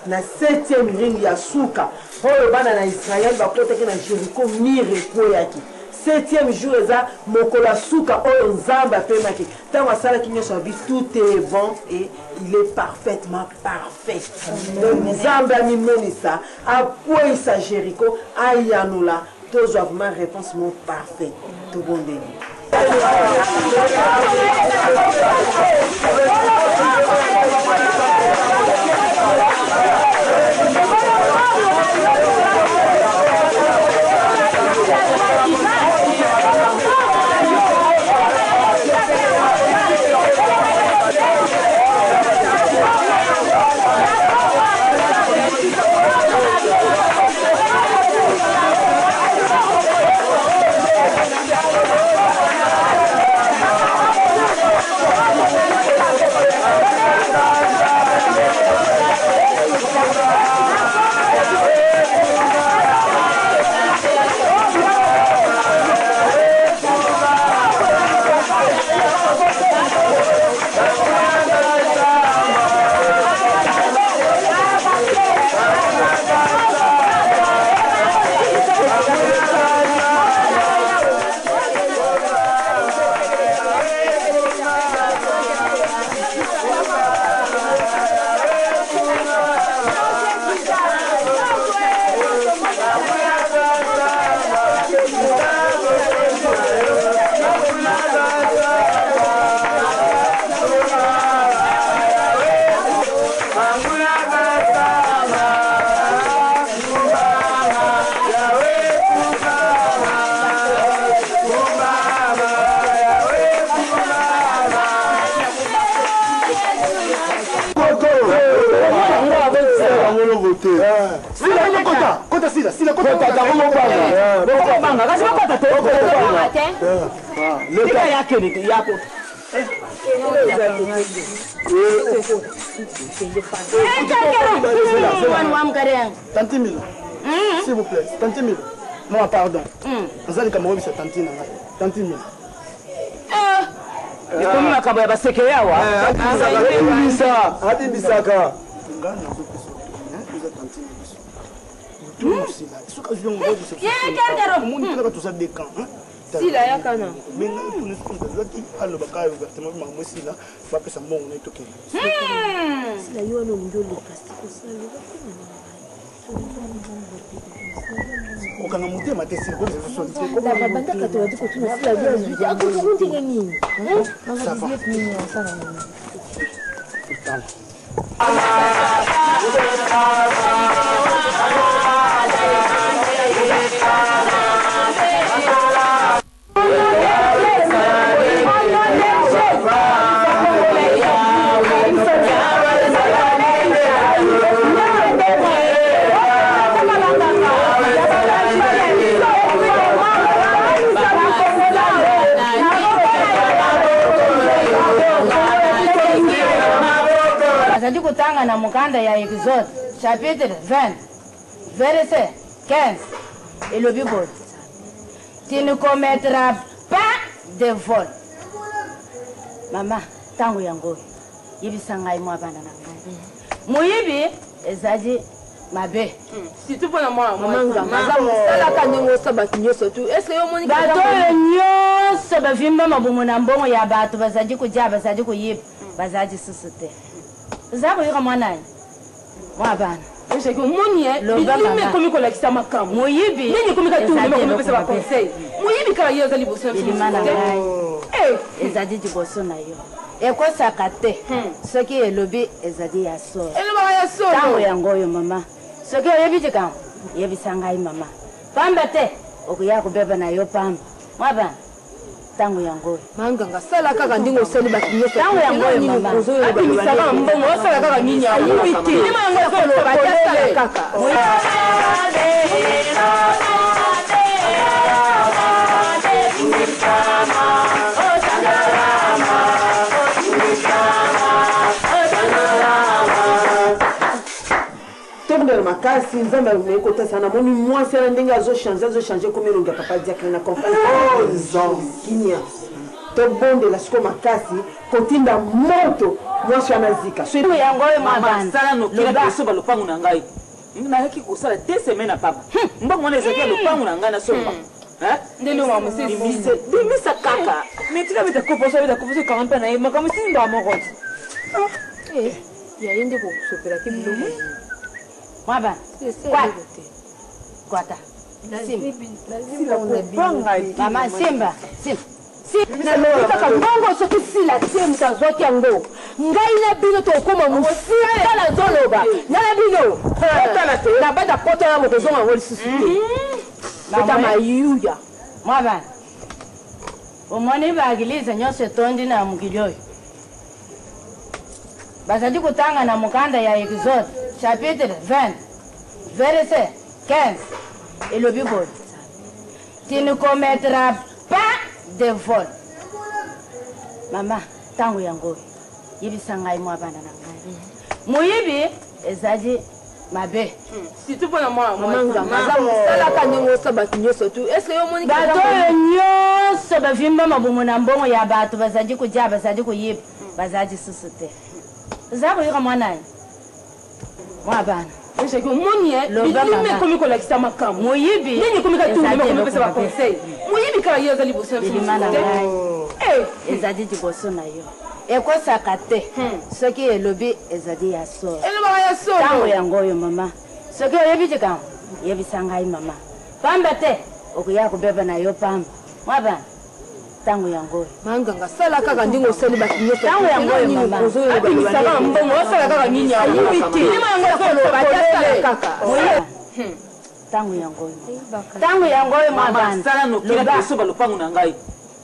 Na septième ring ya suka oyo bana na Israele bakotaki na Jericho, mur ekweyaki. Septième jour eza mokolo ya suka oyo Nzambe apemaki. Ntango asalaki nyonso abi tout est bon et il est parfaitement parfait. Donc Nzambe amimonisa, akweyisa Jericho, ayanola, tozwa vraiment réponse moko parfait. Tobondeli. Tante Milo, s'il vous plaît, Tante Milo, moi pardon. Naza likambo oyebisa tante na ngai. Tante Milo. Ekomi makambo ya baseke awa. Abimisaka. Ngai nazopesa oza tante na biso. Mosila soki azwi yango omoni kaka toza decan. Sila yaka na. Mais ngai tuni soki moto azwaki alobaka ouvertement makambo esila bapesa mbongo na ye tokende. Sila yo wana olingi oleka sikosala kokanga motema te babandaka tobandi kotuna sila yo azwi te akozongo ndenge nini? Ça va. 19 nini asala nini? Azali kotanga na mokanda ya Exode chapitre 20 verset 15 elobi boye: tu ne commettras pas de vol. Mama, ntango yango oyo yebisa ngai mwa bana na ngai, moyibi ezali mabe surtout mpona mwana. Mama Nganga aza mosalaka ndenge osala bato nyonso tu est ce que yo omoni? Bato oyo nyonso bavimba mabumu na mbongo ya bato, bazali kodia, bazali koyiba, bazali lisusu te. Oza koyoka mwana mwa bana? Ojaki omoni Loba, bilima mama. ekomi kolakisa makambo. Moyibi ndenge ekomi ezali katuma ekomi kopesa eloko mabe. baconseil, moyibi kaka ye aza liboso na biso. Elima na mosusu te. ngai ezali liboso na yo, ekosaka te. Soki elobi ezali ya solo. Elobaka ya solo. Ntango yango oyo mama, soki oyebi likambo yebisa ngai mama, pamba te okoya kobeba na yo pamba. Mwa bana, ntango yango oyo. Manganga sala kaka ndenge osali bato nyonso. Ntango yango oyo mama. Abimisaka mbongo, asala kaka nini yango? Ayibi te. Bilima yango Koloba te, asala kaka. Tobondela makasi Nzambe alingi kotasa. Namoni mwasi wana ndenge azochange, azochange komi elongi ya papa diacre na comprendre kinia. Tobondela sikoyo makasi kotinda moto mwasi wana zika. Yango oyo mwa Mama, bana. sala nokila. Loba. Kosoba lopango na ngai, nayaki kosala 2 semaine na pamba. Mbongo wana ezalaki ya lopango na ngai nasomba. Bimisa kaka. Mais tika beta kopo so beta kopo so kanga mpe na ye makambo esili mbala moko te. Ya ye nde kosopelaki biloko. Mwaba. Kwata. Mama simba. Simba. Nalobi kaka mbongo soki sila te moto azwaki yango ngai na bino tokokoma mosika nazoloba ngai na bino na banda poto na mokozonga yango lisusu te bota mayuya. Mwabana omoni baagilize nyonso etondi na mokili oyo bazali kotanga na mokanda ya Exode chapitre 20 verset 15 elobi boye: tu ne commettras pas de vol. Mama, ntango yango oyo yebisa ngai mwa bana na ngai, moyibi ezali mabe. Surtout mpona mwana. Mama Nganga aza mosalaka ndenge osala bato nyonso tu est ce que yo omoni? Bato oyo nyonso bavimba mabumu na mbongo ya bato, bazali kodia, bazali koyiba, bazali lisusu te. Oza koyoka mwana ye mwa bana? Ejaki omoni ye bilima ekomi kolakisa makambo. Moyibi ndenge ekomi katumba ekomi kopesa baconseil, moyibi kaka ye aza liboso na biso. Bilima na ngai ezali liboso na yo, ekosaka te. Soki elobi ezali ya solo. Elobaka ya solo. Ntango yango oyo mama, soki oyebi likambo yebisa ngai mama, pamba te okoya kobeba na yo pamba. Mwa bana, ntango yango oyo. Manganga sala kaka ndenge osali bato nyonso. Ntango yango oyo mama. Abimisaka mbongo, asala kaka nini? Ayibi te. Bilima yango ezoloba te, asala kaka. Ntango yango oyo, ntango yango oyo mwa bana. Sala nokila esoba lopango na ngai.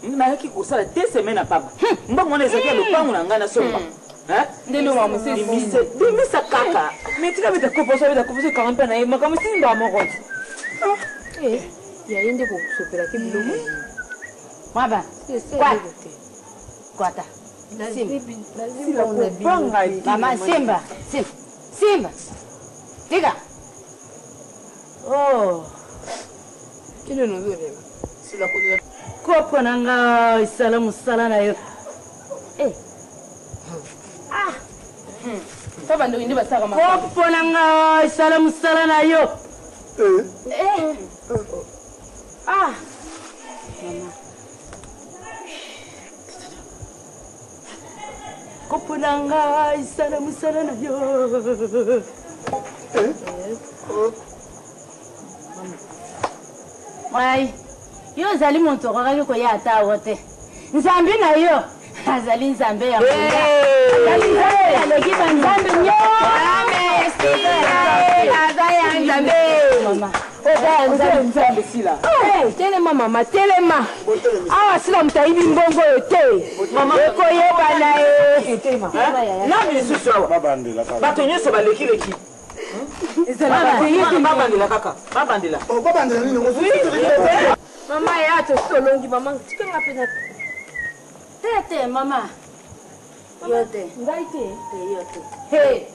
Nayaki kosala te semaine ya pamba, mbongo wana ezalaki ya lopango na ngai nasomba. Bimisa kaka. Mais tika beta kopo so beta kopo so kanga mpe na ye makambo esili mbala moko te. Ya ye nde kosopelaki biloko. Mwaba kwata. Mama simba, simba, simba, tika. Oh, kopo na ngai esala mosala na yo. Fa bandoki nde basalaka. Kopo na ngai esala mosala na yo. Ah mama, kopo na ngai esala mosala na yo. Mai yo ozali moto okokaki koya ata awo te. Nzambe na yo azali nzambe ya nguya, azali nzambe aleki banzambe nyonso, aza ya nzambe. Oza nzambe sila. Telema mama, telema awa. Sila moto ayibi mbongo oyo te, ekoyebana ye. Nani lisusu awa? Bato nyonso balekileki, babandela kaka, babandela. Babandela nini? Mama ya tosi tolongi. Mama, tikanga mpe na Te te mama, yo te. Ngai te. Te, yo te.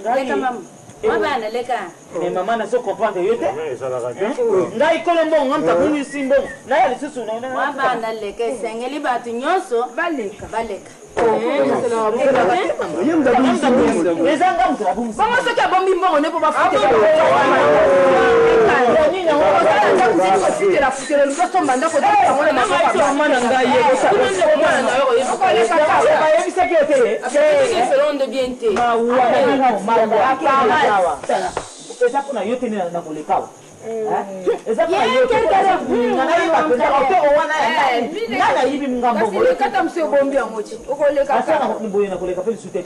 Leka mama, mabana leka. Mais mama, nazo comprendre yo te. Ngai kolo mbongo, nga moto abungisi mbongo, naya lisusu. Mabana leka, esengeli bato nyonso baleka. Baleka. Eza nga moto nabungisi. Bongo soki abombi mbongo nde mpo bafutela futela lukosomba ndako. Mama na ngai, bayebisaki yo te. Selon bien te. Mawa eza mpona yo te na koleka awa, eza mpona yo te. Nayeba mpenza otoro wana nga nayibi nga mbongo. Kata mosu ebombi yango ti okoleka. Asala boye na koleka mpe lisu te.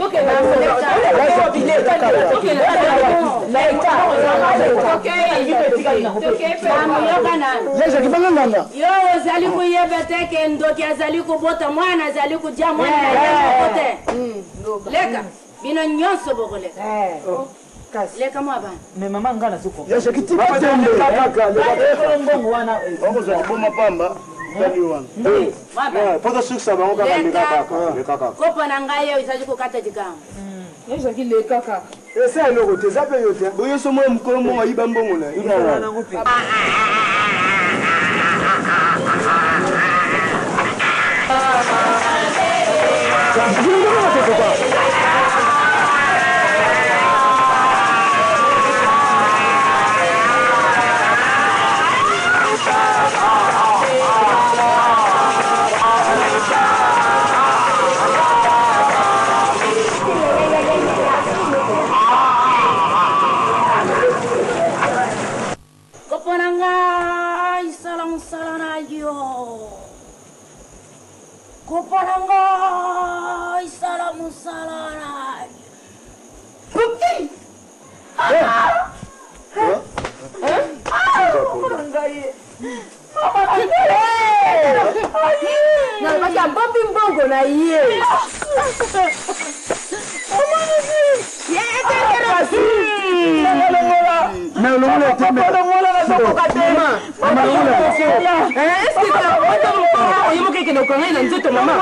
Mamuyoka nani? Kibanga nganga. Yo ozali koyeba te ke ndoki azali kobota mwana, azali kodia mwana na ye moko te. Leka, bino nyonso bokoleka. Leka mwa bana. Mais mama, nga nazo Jacques, tika tembe. Mbongo wana. Okozwa liboma pamba tali wana po tosukisa bango kaka. Leka kaka, leka kaka. Kopo na ngai oyo ezali kokata likambo. Ezalaki leka kaka. Esa eloko te, eza mpe yo te. Boye so mwa mokolo mbongo ayiba mbongo na ye. longola te longola nazokoka te. Ye moko ekende kokanga ye na nzoto mama.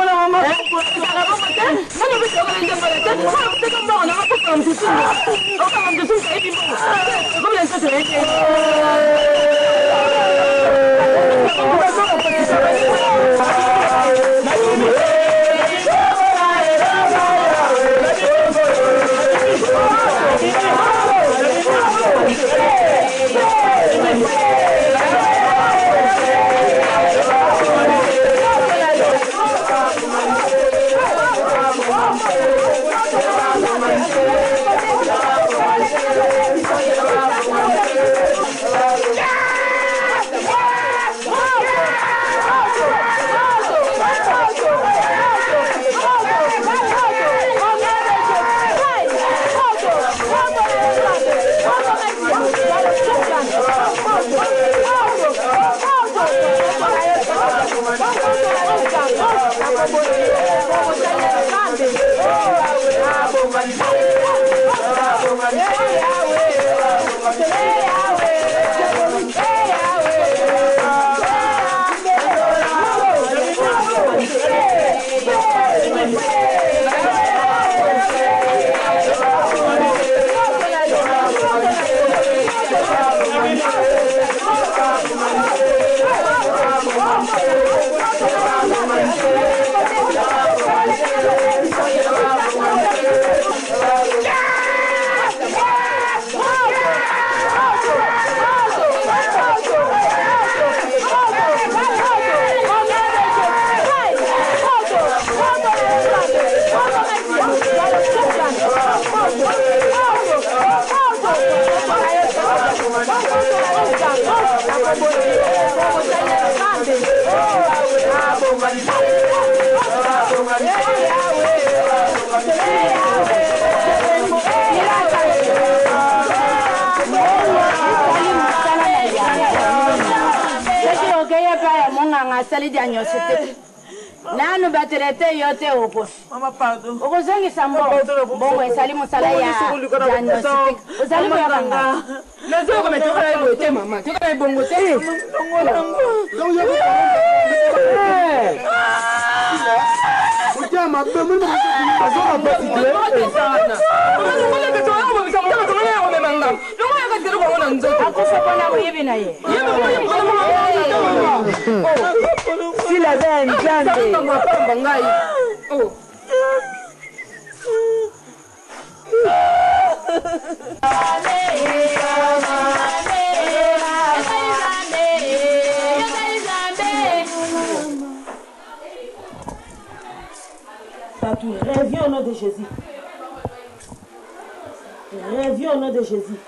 Soki okei epai ya monganga asali diagnostic nanu batraite yo te, okofi, okozongisa mbongo. Mbongo esali mosala ya diagnostic. Ozali koyoka ngai? Nazoyoka, me toyoka ye boye te mama, toyoka ye bongo te. Motema mabe azoka pasi te. Akufa mpona boyebi na ye. Sila aza ya Nzambe. Ngai. Bato, reviens au nom de Jésus. Reviens au nom de Jésus.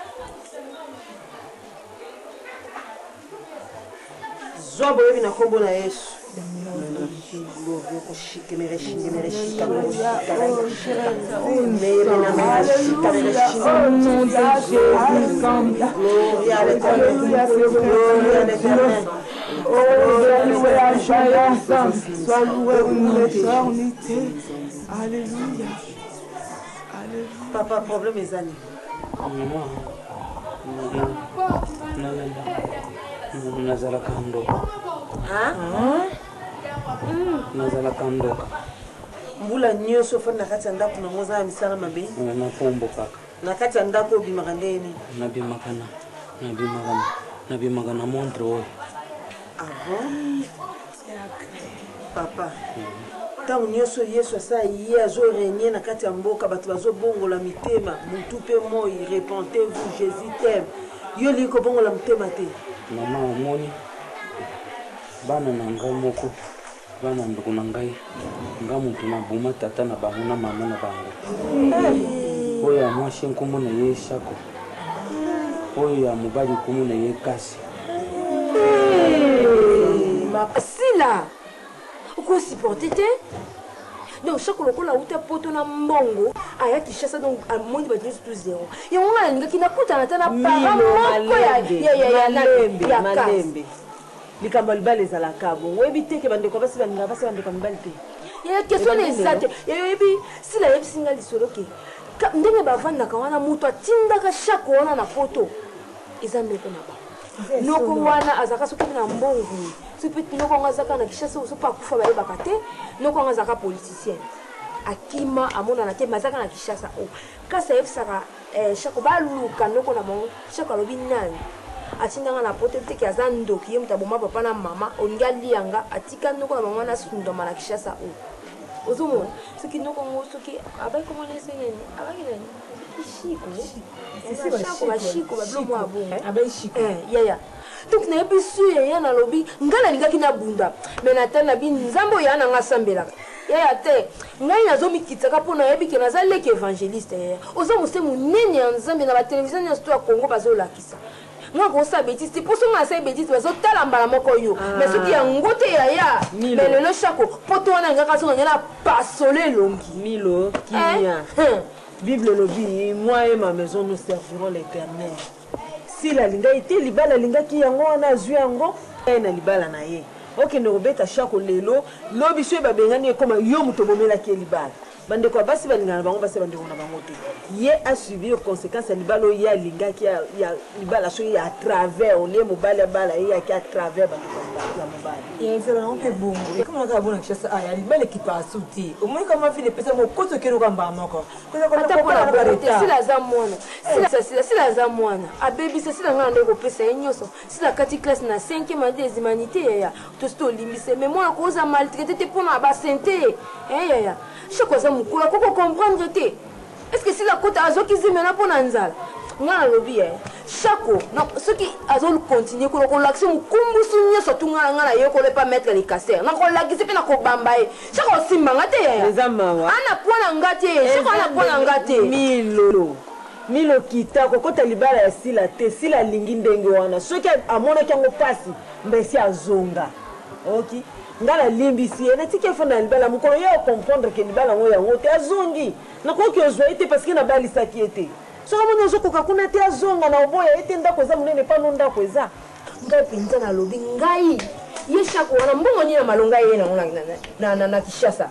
Zwa boyebi na nkombo na Yesu. Sois loué pour l'éternité. Alléluia. Papa, problème eza nini? Mama, nazalaka ndoka. Nazalaka ndoka. Mbula nyonso ofandi na kati ya ndako nango, oza na misala mabe? Nakombo kaka. Na kati ya ndako obimaka ndenge nini? Nabimaka na nabimaka na montre oyo. Ah bon, papa? Ntango nyonso Yesu asa ye azoregne na kati ya mboka, bato bazobongola mitema mutu mpe moi. Repentez-vous, Jésus t'aime. Yo olingi kobongola motema te. Mama, omoni bana na ngai moko, bana ndeko na ngai, nga moto naboma tata na bango na mama na bango. Oyo ya mwasi nkombo na ye Sako, oyo ya mobali nkombo na ye Kasi. Sila, okosupporte te. Donc chaque lokola auta Poto na mbongo, aya Kinshasa, donc amoni bato nyonso tu zero. Yango nga nalingaki nakutana ata na parent moko ya Malembe. ya kasi. Malembe, likambo ya libala ezalaka bongo. Oyebi te ke bandeko basi balingaka basi, bandeko ya mibali te. Ya question na eza te. Oyebi, Sila ayebisi nga lisolo ke ndenge bavandaka wana, moto atindaka chaque wana na Poto. Eza noko na bango. Noko wana azalaka soki na mbongo, soki mpe noko yango azalaka na Kinshasa, soki mpe akufa bayebaka te. Noko yango azalaka politicien, akima amonana te, mais azalaka na Kinshasa. O kasi ayebisaka eh, Shako baluka noko na bango. Shako alobi nani atindanga na poto te ke aza ndoki, ye moto aboma papa na mama, olingi alia nga. Atika noko na bango wana asundama na Kinshasa. O ozomona soki noko yango soki abaki komona ese nani abaki nani Shiko Shiko bashiko babilo mwa bongo yaya. Donc nayebi su yaya, nalobi ngai nalingaki nabunda, mais natali na bi Nzambe oyo ya na ngai asambelaka yaya te. Ngai nazomikitisaka mpo nayebi ke naza leki évangéliste. Yaya, oza mose monene ya Nzambe na batelevizio nyonso to ya Congo bazolakisa. Ngai akosala bétise te, mpo soki ngai nasali bétise bazotala mbala moko yo. Mais soki yango te yaya, mais lelo Shako poto wana alingaka azonga, ngai na pasole elongi. Milo, kimia. Bible elobi, moi et ma maison nous servirons l'Eternel. Sila alingaki te libala, alingaki yango wana azwi yango ye na libala na ye. Okende kobeta Shako lelo, lobi soki babengani, ekoma yo moto obomelaki ye libala. Bandeko ya basi balingana na bango, basi ya bandeko na bango te. Ye asubir conséquence ya libala oyo ye alingaki, ya libala soki ya à travers olie mobali abala ye, yaki à travers bandeko ya mobali. Ezala nango mpe bongo, ekoma kaka bona Kinshasa aya libala ekipaka su te. Omoni kama vile epesa mokoto okende oka mbala moko. Ata mpona bongo te, Sila aza mwana. Sila, Sila, Sila aza mwana abebisa. Sila ngai na nde kopesa ye nyonso. Sila kati classe na 5e année des humanités yaya, tosi tolimbisa, mais mwana koza maltraité te mpona basente yaya. Chaque aza mokolo akoko comprendre te. Est ce que Sila kota azwaki zimena mpo na nzala? Ngai nalobi ye Shako soki azokontinue kuna kolakisa mokumbusu nyonso tu, ngai ngai nayekola epa maître Licaser, nakolakisa mpe nakobamba ye. Shako osimbanga te yaya. Eza mawa. Ana pwa na nga te Shako, ana pwa na nga te. Milo, Milo, kita kokota libala ya Sila te. Sila alingi ndenge wana. Soki amonaki yango mpasi, mbesi azonga. Oki nga nalimbisi ye, natiki afanda na libala. Mokolo ye acomprendre ke libala yango yango te, azongi. Nakoki ozwa ye te parce que nabalisaki ye te. Soki amoni azokoka kuna te, azonga na oboya ye te. Ndako eza monene, pano ndako eza. Ngai mpenza nalobi, ngai ye Shako wana mbongo nini na malonga ye nango na Kinshasa?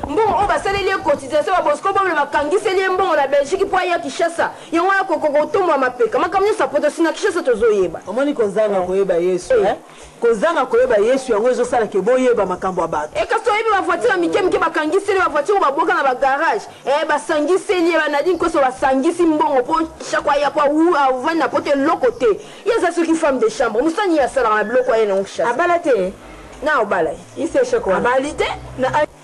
Mbongo oyo basaleli ye cotisation, babosco boble bakangiseli ye mbongo na Belgique mpo aya Kinshasa, yango wana kotombwa mapeka makambo nyonso apoto si na Kinshasa tozoyeba. Omoni kozanga koyeba Yesu, kozanga koyeba Yesu yango ezosala ke boyeba makambo ya bato. Kasi oyebi bavoiture ya mike mike bakangiseli, bavoiture oyo babwaka na bagarage, basangiseli ye banadi nkoso, basangisi mbongo mpo Shako aya, mpo avandi na poto eloko te. Ye aza soki femme de chambre, mosani ye asalaka na biloko aye nango Kinshasa. Abala te? Na obala ye abali te.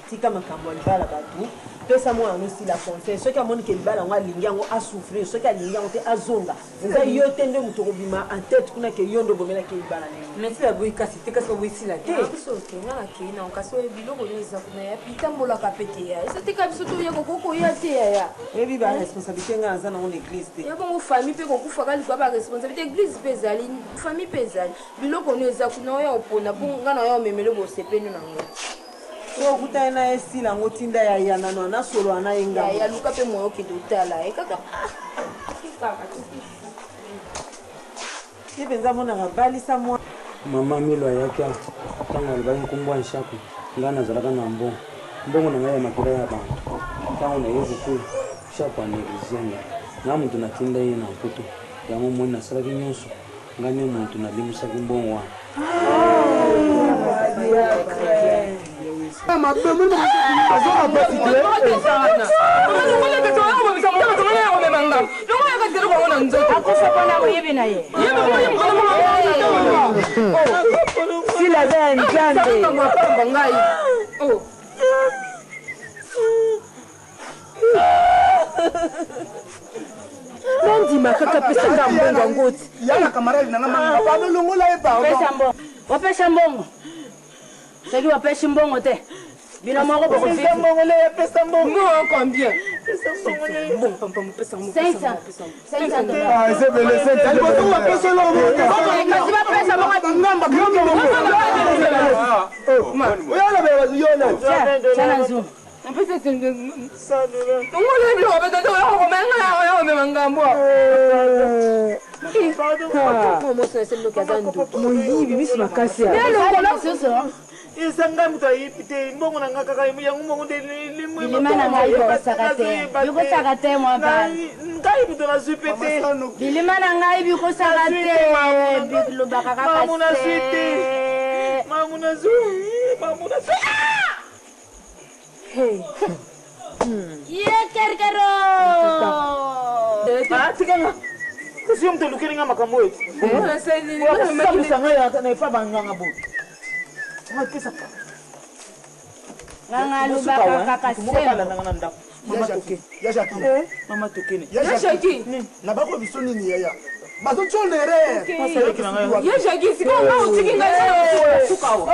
Tika makambo ya libala bato. Pesa mwana no Sila conseil. Soki amoni ke libala yango alingi yango, asouffrir. Soki alingi yango te, azonga. Eza yo te nde moto okobima en tête kuna ke yo nde obomelaki ye libala ndenge. Mais Sila boyi kasi te, kasi baboyi Sila te. Biso oke nga nakei nango, kasi oyo biloko oyo eza kuna ya bitambolaka pe te ya eza teka biso toya kokoki koya te yaya. Oyebi ba responsabilité nga naza nango na église te. Ya bongo famille mpe kokufaka likwa ba responsabilité, église mpe ezali, famille mpe ezali. Biloko oyo eza kuna oya opona mpo nga na oya omemele bosepeli nango. So okutani na ye Sila yango, tinda ya ya nano nasolola na ye ngambo. Ya luka mpe moyo okende otala ye kaka. Ye mpenza amonaka balisa mwa. Mama Milo ayaki awa ntango alobaki nkombo ya Nshako. Ngai nazalaka na mbongo, mbongo na ngai ya makila ya bantu. Ntango naye kokwea, Shako anéglige ngai. Ngai moto natinda ye na Mpoto yango moni nasalaki nyonso, ngai nde moto nalimusaki mbongo wana. Akufa mpona boyebi na ye. Sila aza ya Nzambe. Ngai nandima kaka pesaka mbongo yango ti. Yaka camarade nanga manga, pardon, longola ye, pardon. Opesa mbongo, soki bapesi mbongo te, bino moko. Pesa mbongo le, pesa mbongo. Mbongo combien? Mbongo Ah, eza ebele. Liboso bapesa eloko. Kasi bapesa ngamba oyalobela yo nani? Tana nzungu. Ngolo biloko pesa te, oyo komema ngambo. Moyibi miso makasi. Lisusu. Eza ngai moto ayibi te, mbongo na ngai kaka yango mbongo nde Bilima na ngai bikosaka te, bikosaka te mwa bana. Ngai moto nazwi mpe te. Bilima na ngai bikosaka te, bilobaka kaka Mamu nazwi te. se. Mamu nazwi, mamu nazwi. Ye kerkero. Ah, tikanga. Kasi yo moto olukeli ngai makambo oyo. Osambisa ngai na epa banganga boye. Pesa Nganga alobaka kaka sembo. Mama tokene. Ya Jackie. Na bako biso nini yaya? Bazotia erreur. Ye Jackie, sikoyo nga otiki ngai na suka awa.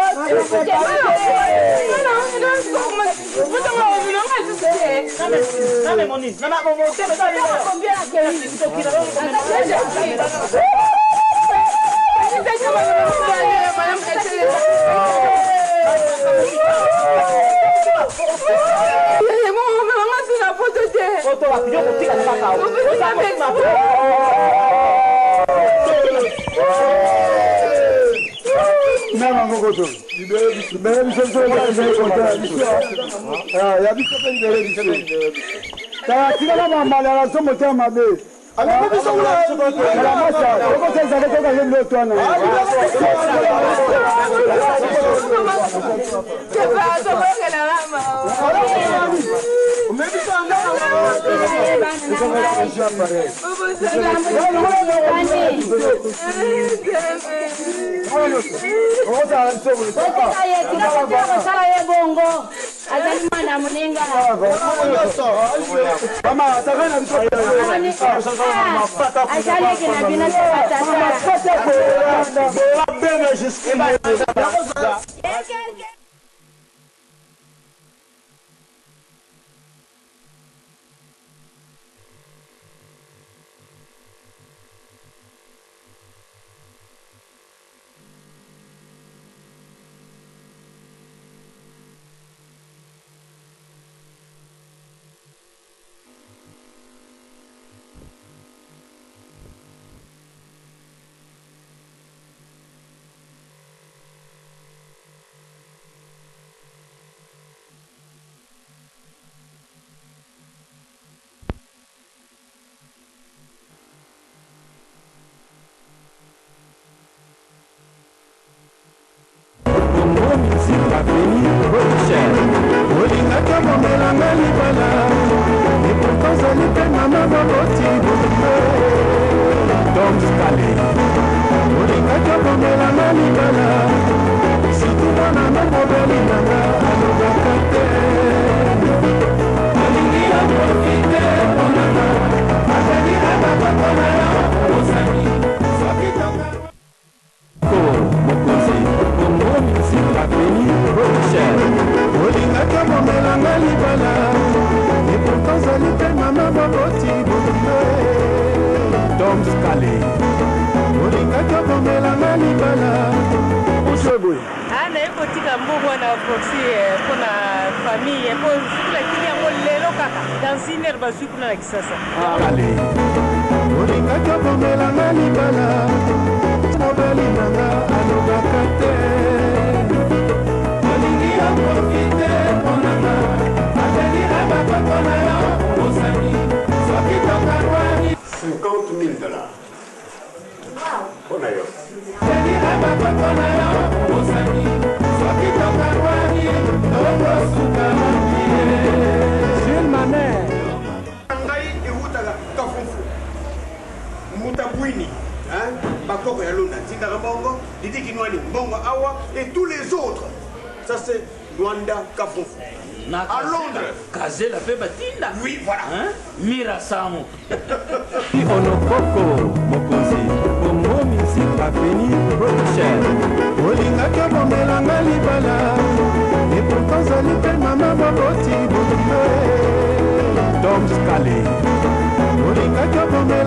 Mama ngokoto. Libere biso biso biso ya biso mpe libere biso. Tala tikala bambala ya somo te mabe. Kalamasa okota ezalaki tokange biloko wana. Botika ye, tika kotika kosala ye bongo. Azali mwana moninga. Azaleki na bino te batata. Congo Music Avenue Production. Olingaki obomelanga libala et pourtant ozali mpe mama baboti bolingo. Tom Scale. Olingaki obomelanga libala surtout mwana no mobali nanga alobaka te. Olingi aprofite mponanga azali na bakoko na yo obosani soki tonga Mokonzi Congo Music Avenue Production. Olingaki obomelanga libala et pourtant ozali mpe mama baboti bolingo. Tom Scale. Olingaki obomelanga libala. Ah, naye kotika mbongo wana proxy mpona famille mpo soki natindi yango lelo kaka dans une heure bazwi kuna na Kisasa. Kale. Olingaki obomelanga libala mobali nanga alobaka te. Olingi aprofite mponanga azali na bakoko na yo obosani soki tokangwani 50 000 dollars. Mpona yo. Azali na bakoko na yo obosani soki tokangwani tokosuka mabe. Jules Maner. Ngai ewutaka Kafunfu. Mbuta Bwini, hein, bakoko ya Lunda, tindaka mbongo, Didi Kinwani, mbongo awa, et tous les autres. Ça c'est Luanda Kafunfu. Na À Londres. Kazela mpe batinda. Oui, voilà. Hein? Mira Sango. Onokoko Mokonzi Congo Music Avenue Production. Olingaki obomelanga libala et pourtant ozali mpe mama baboti bolingo. Tom Scale. Olingaki obomelanga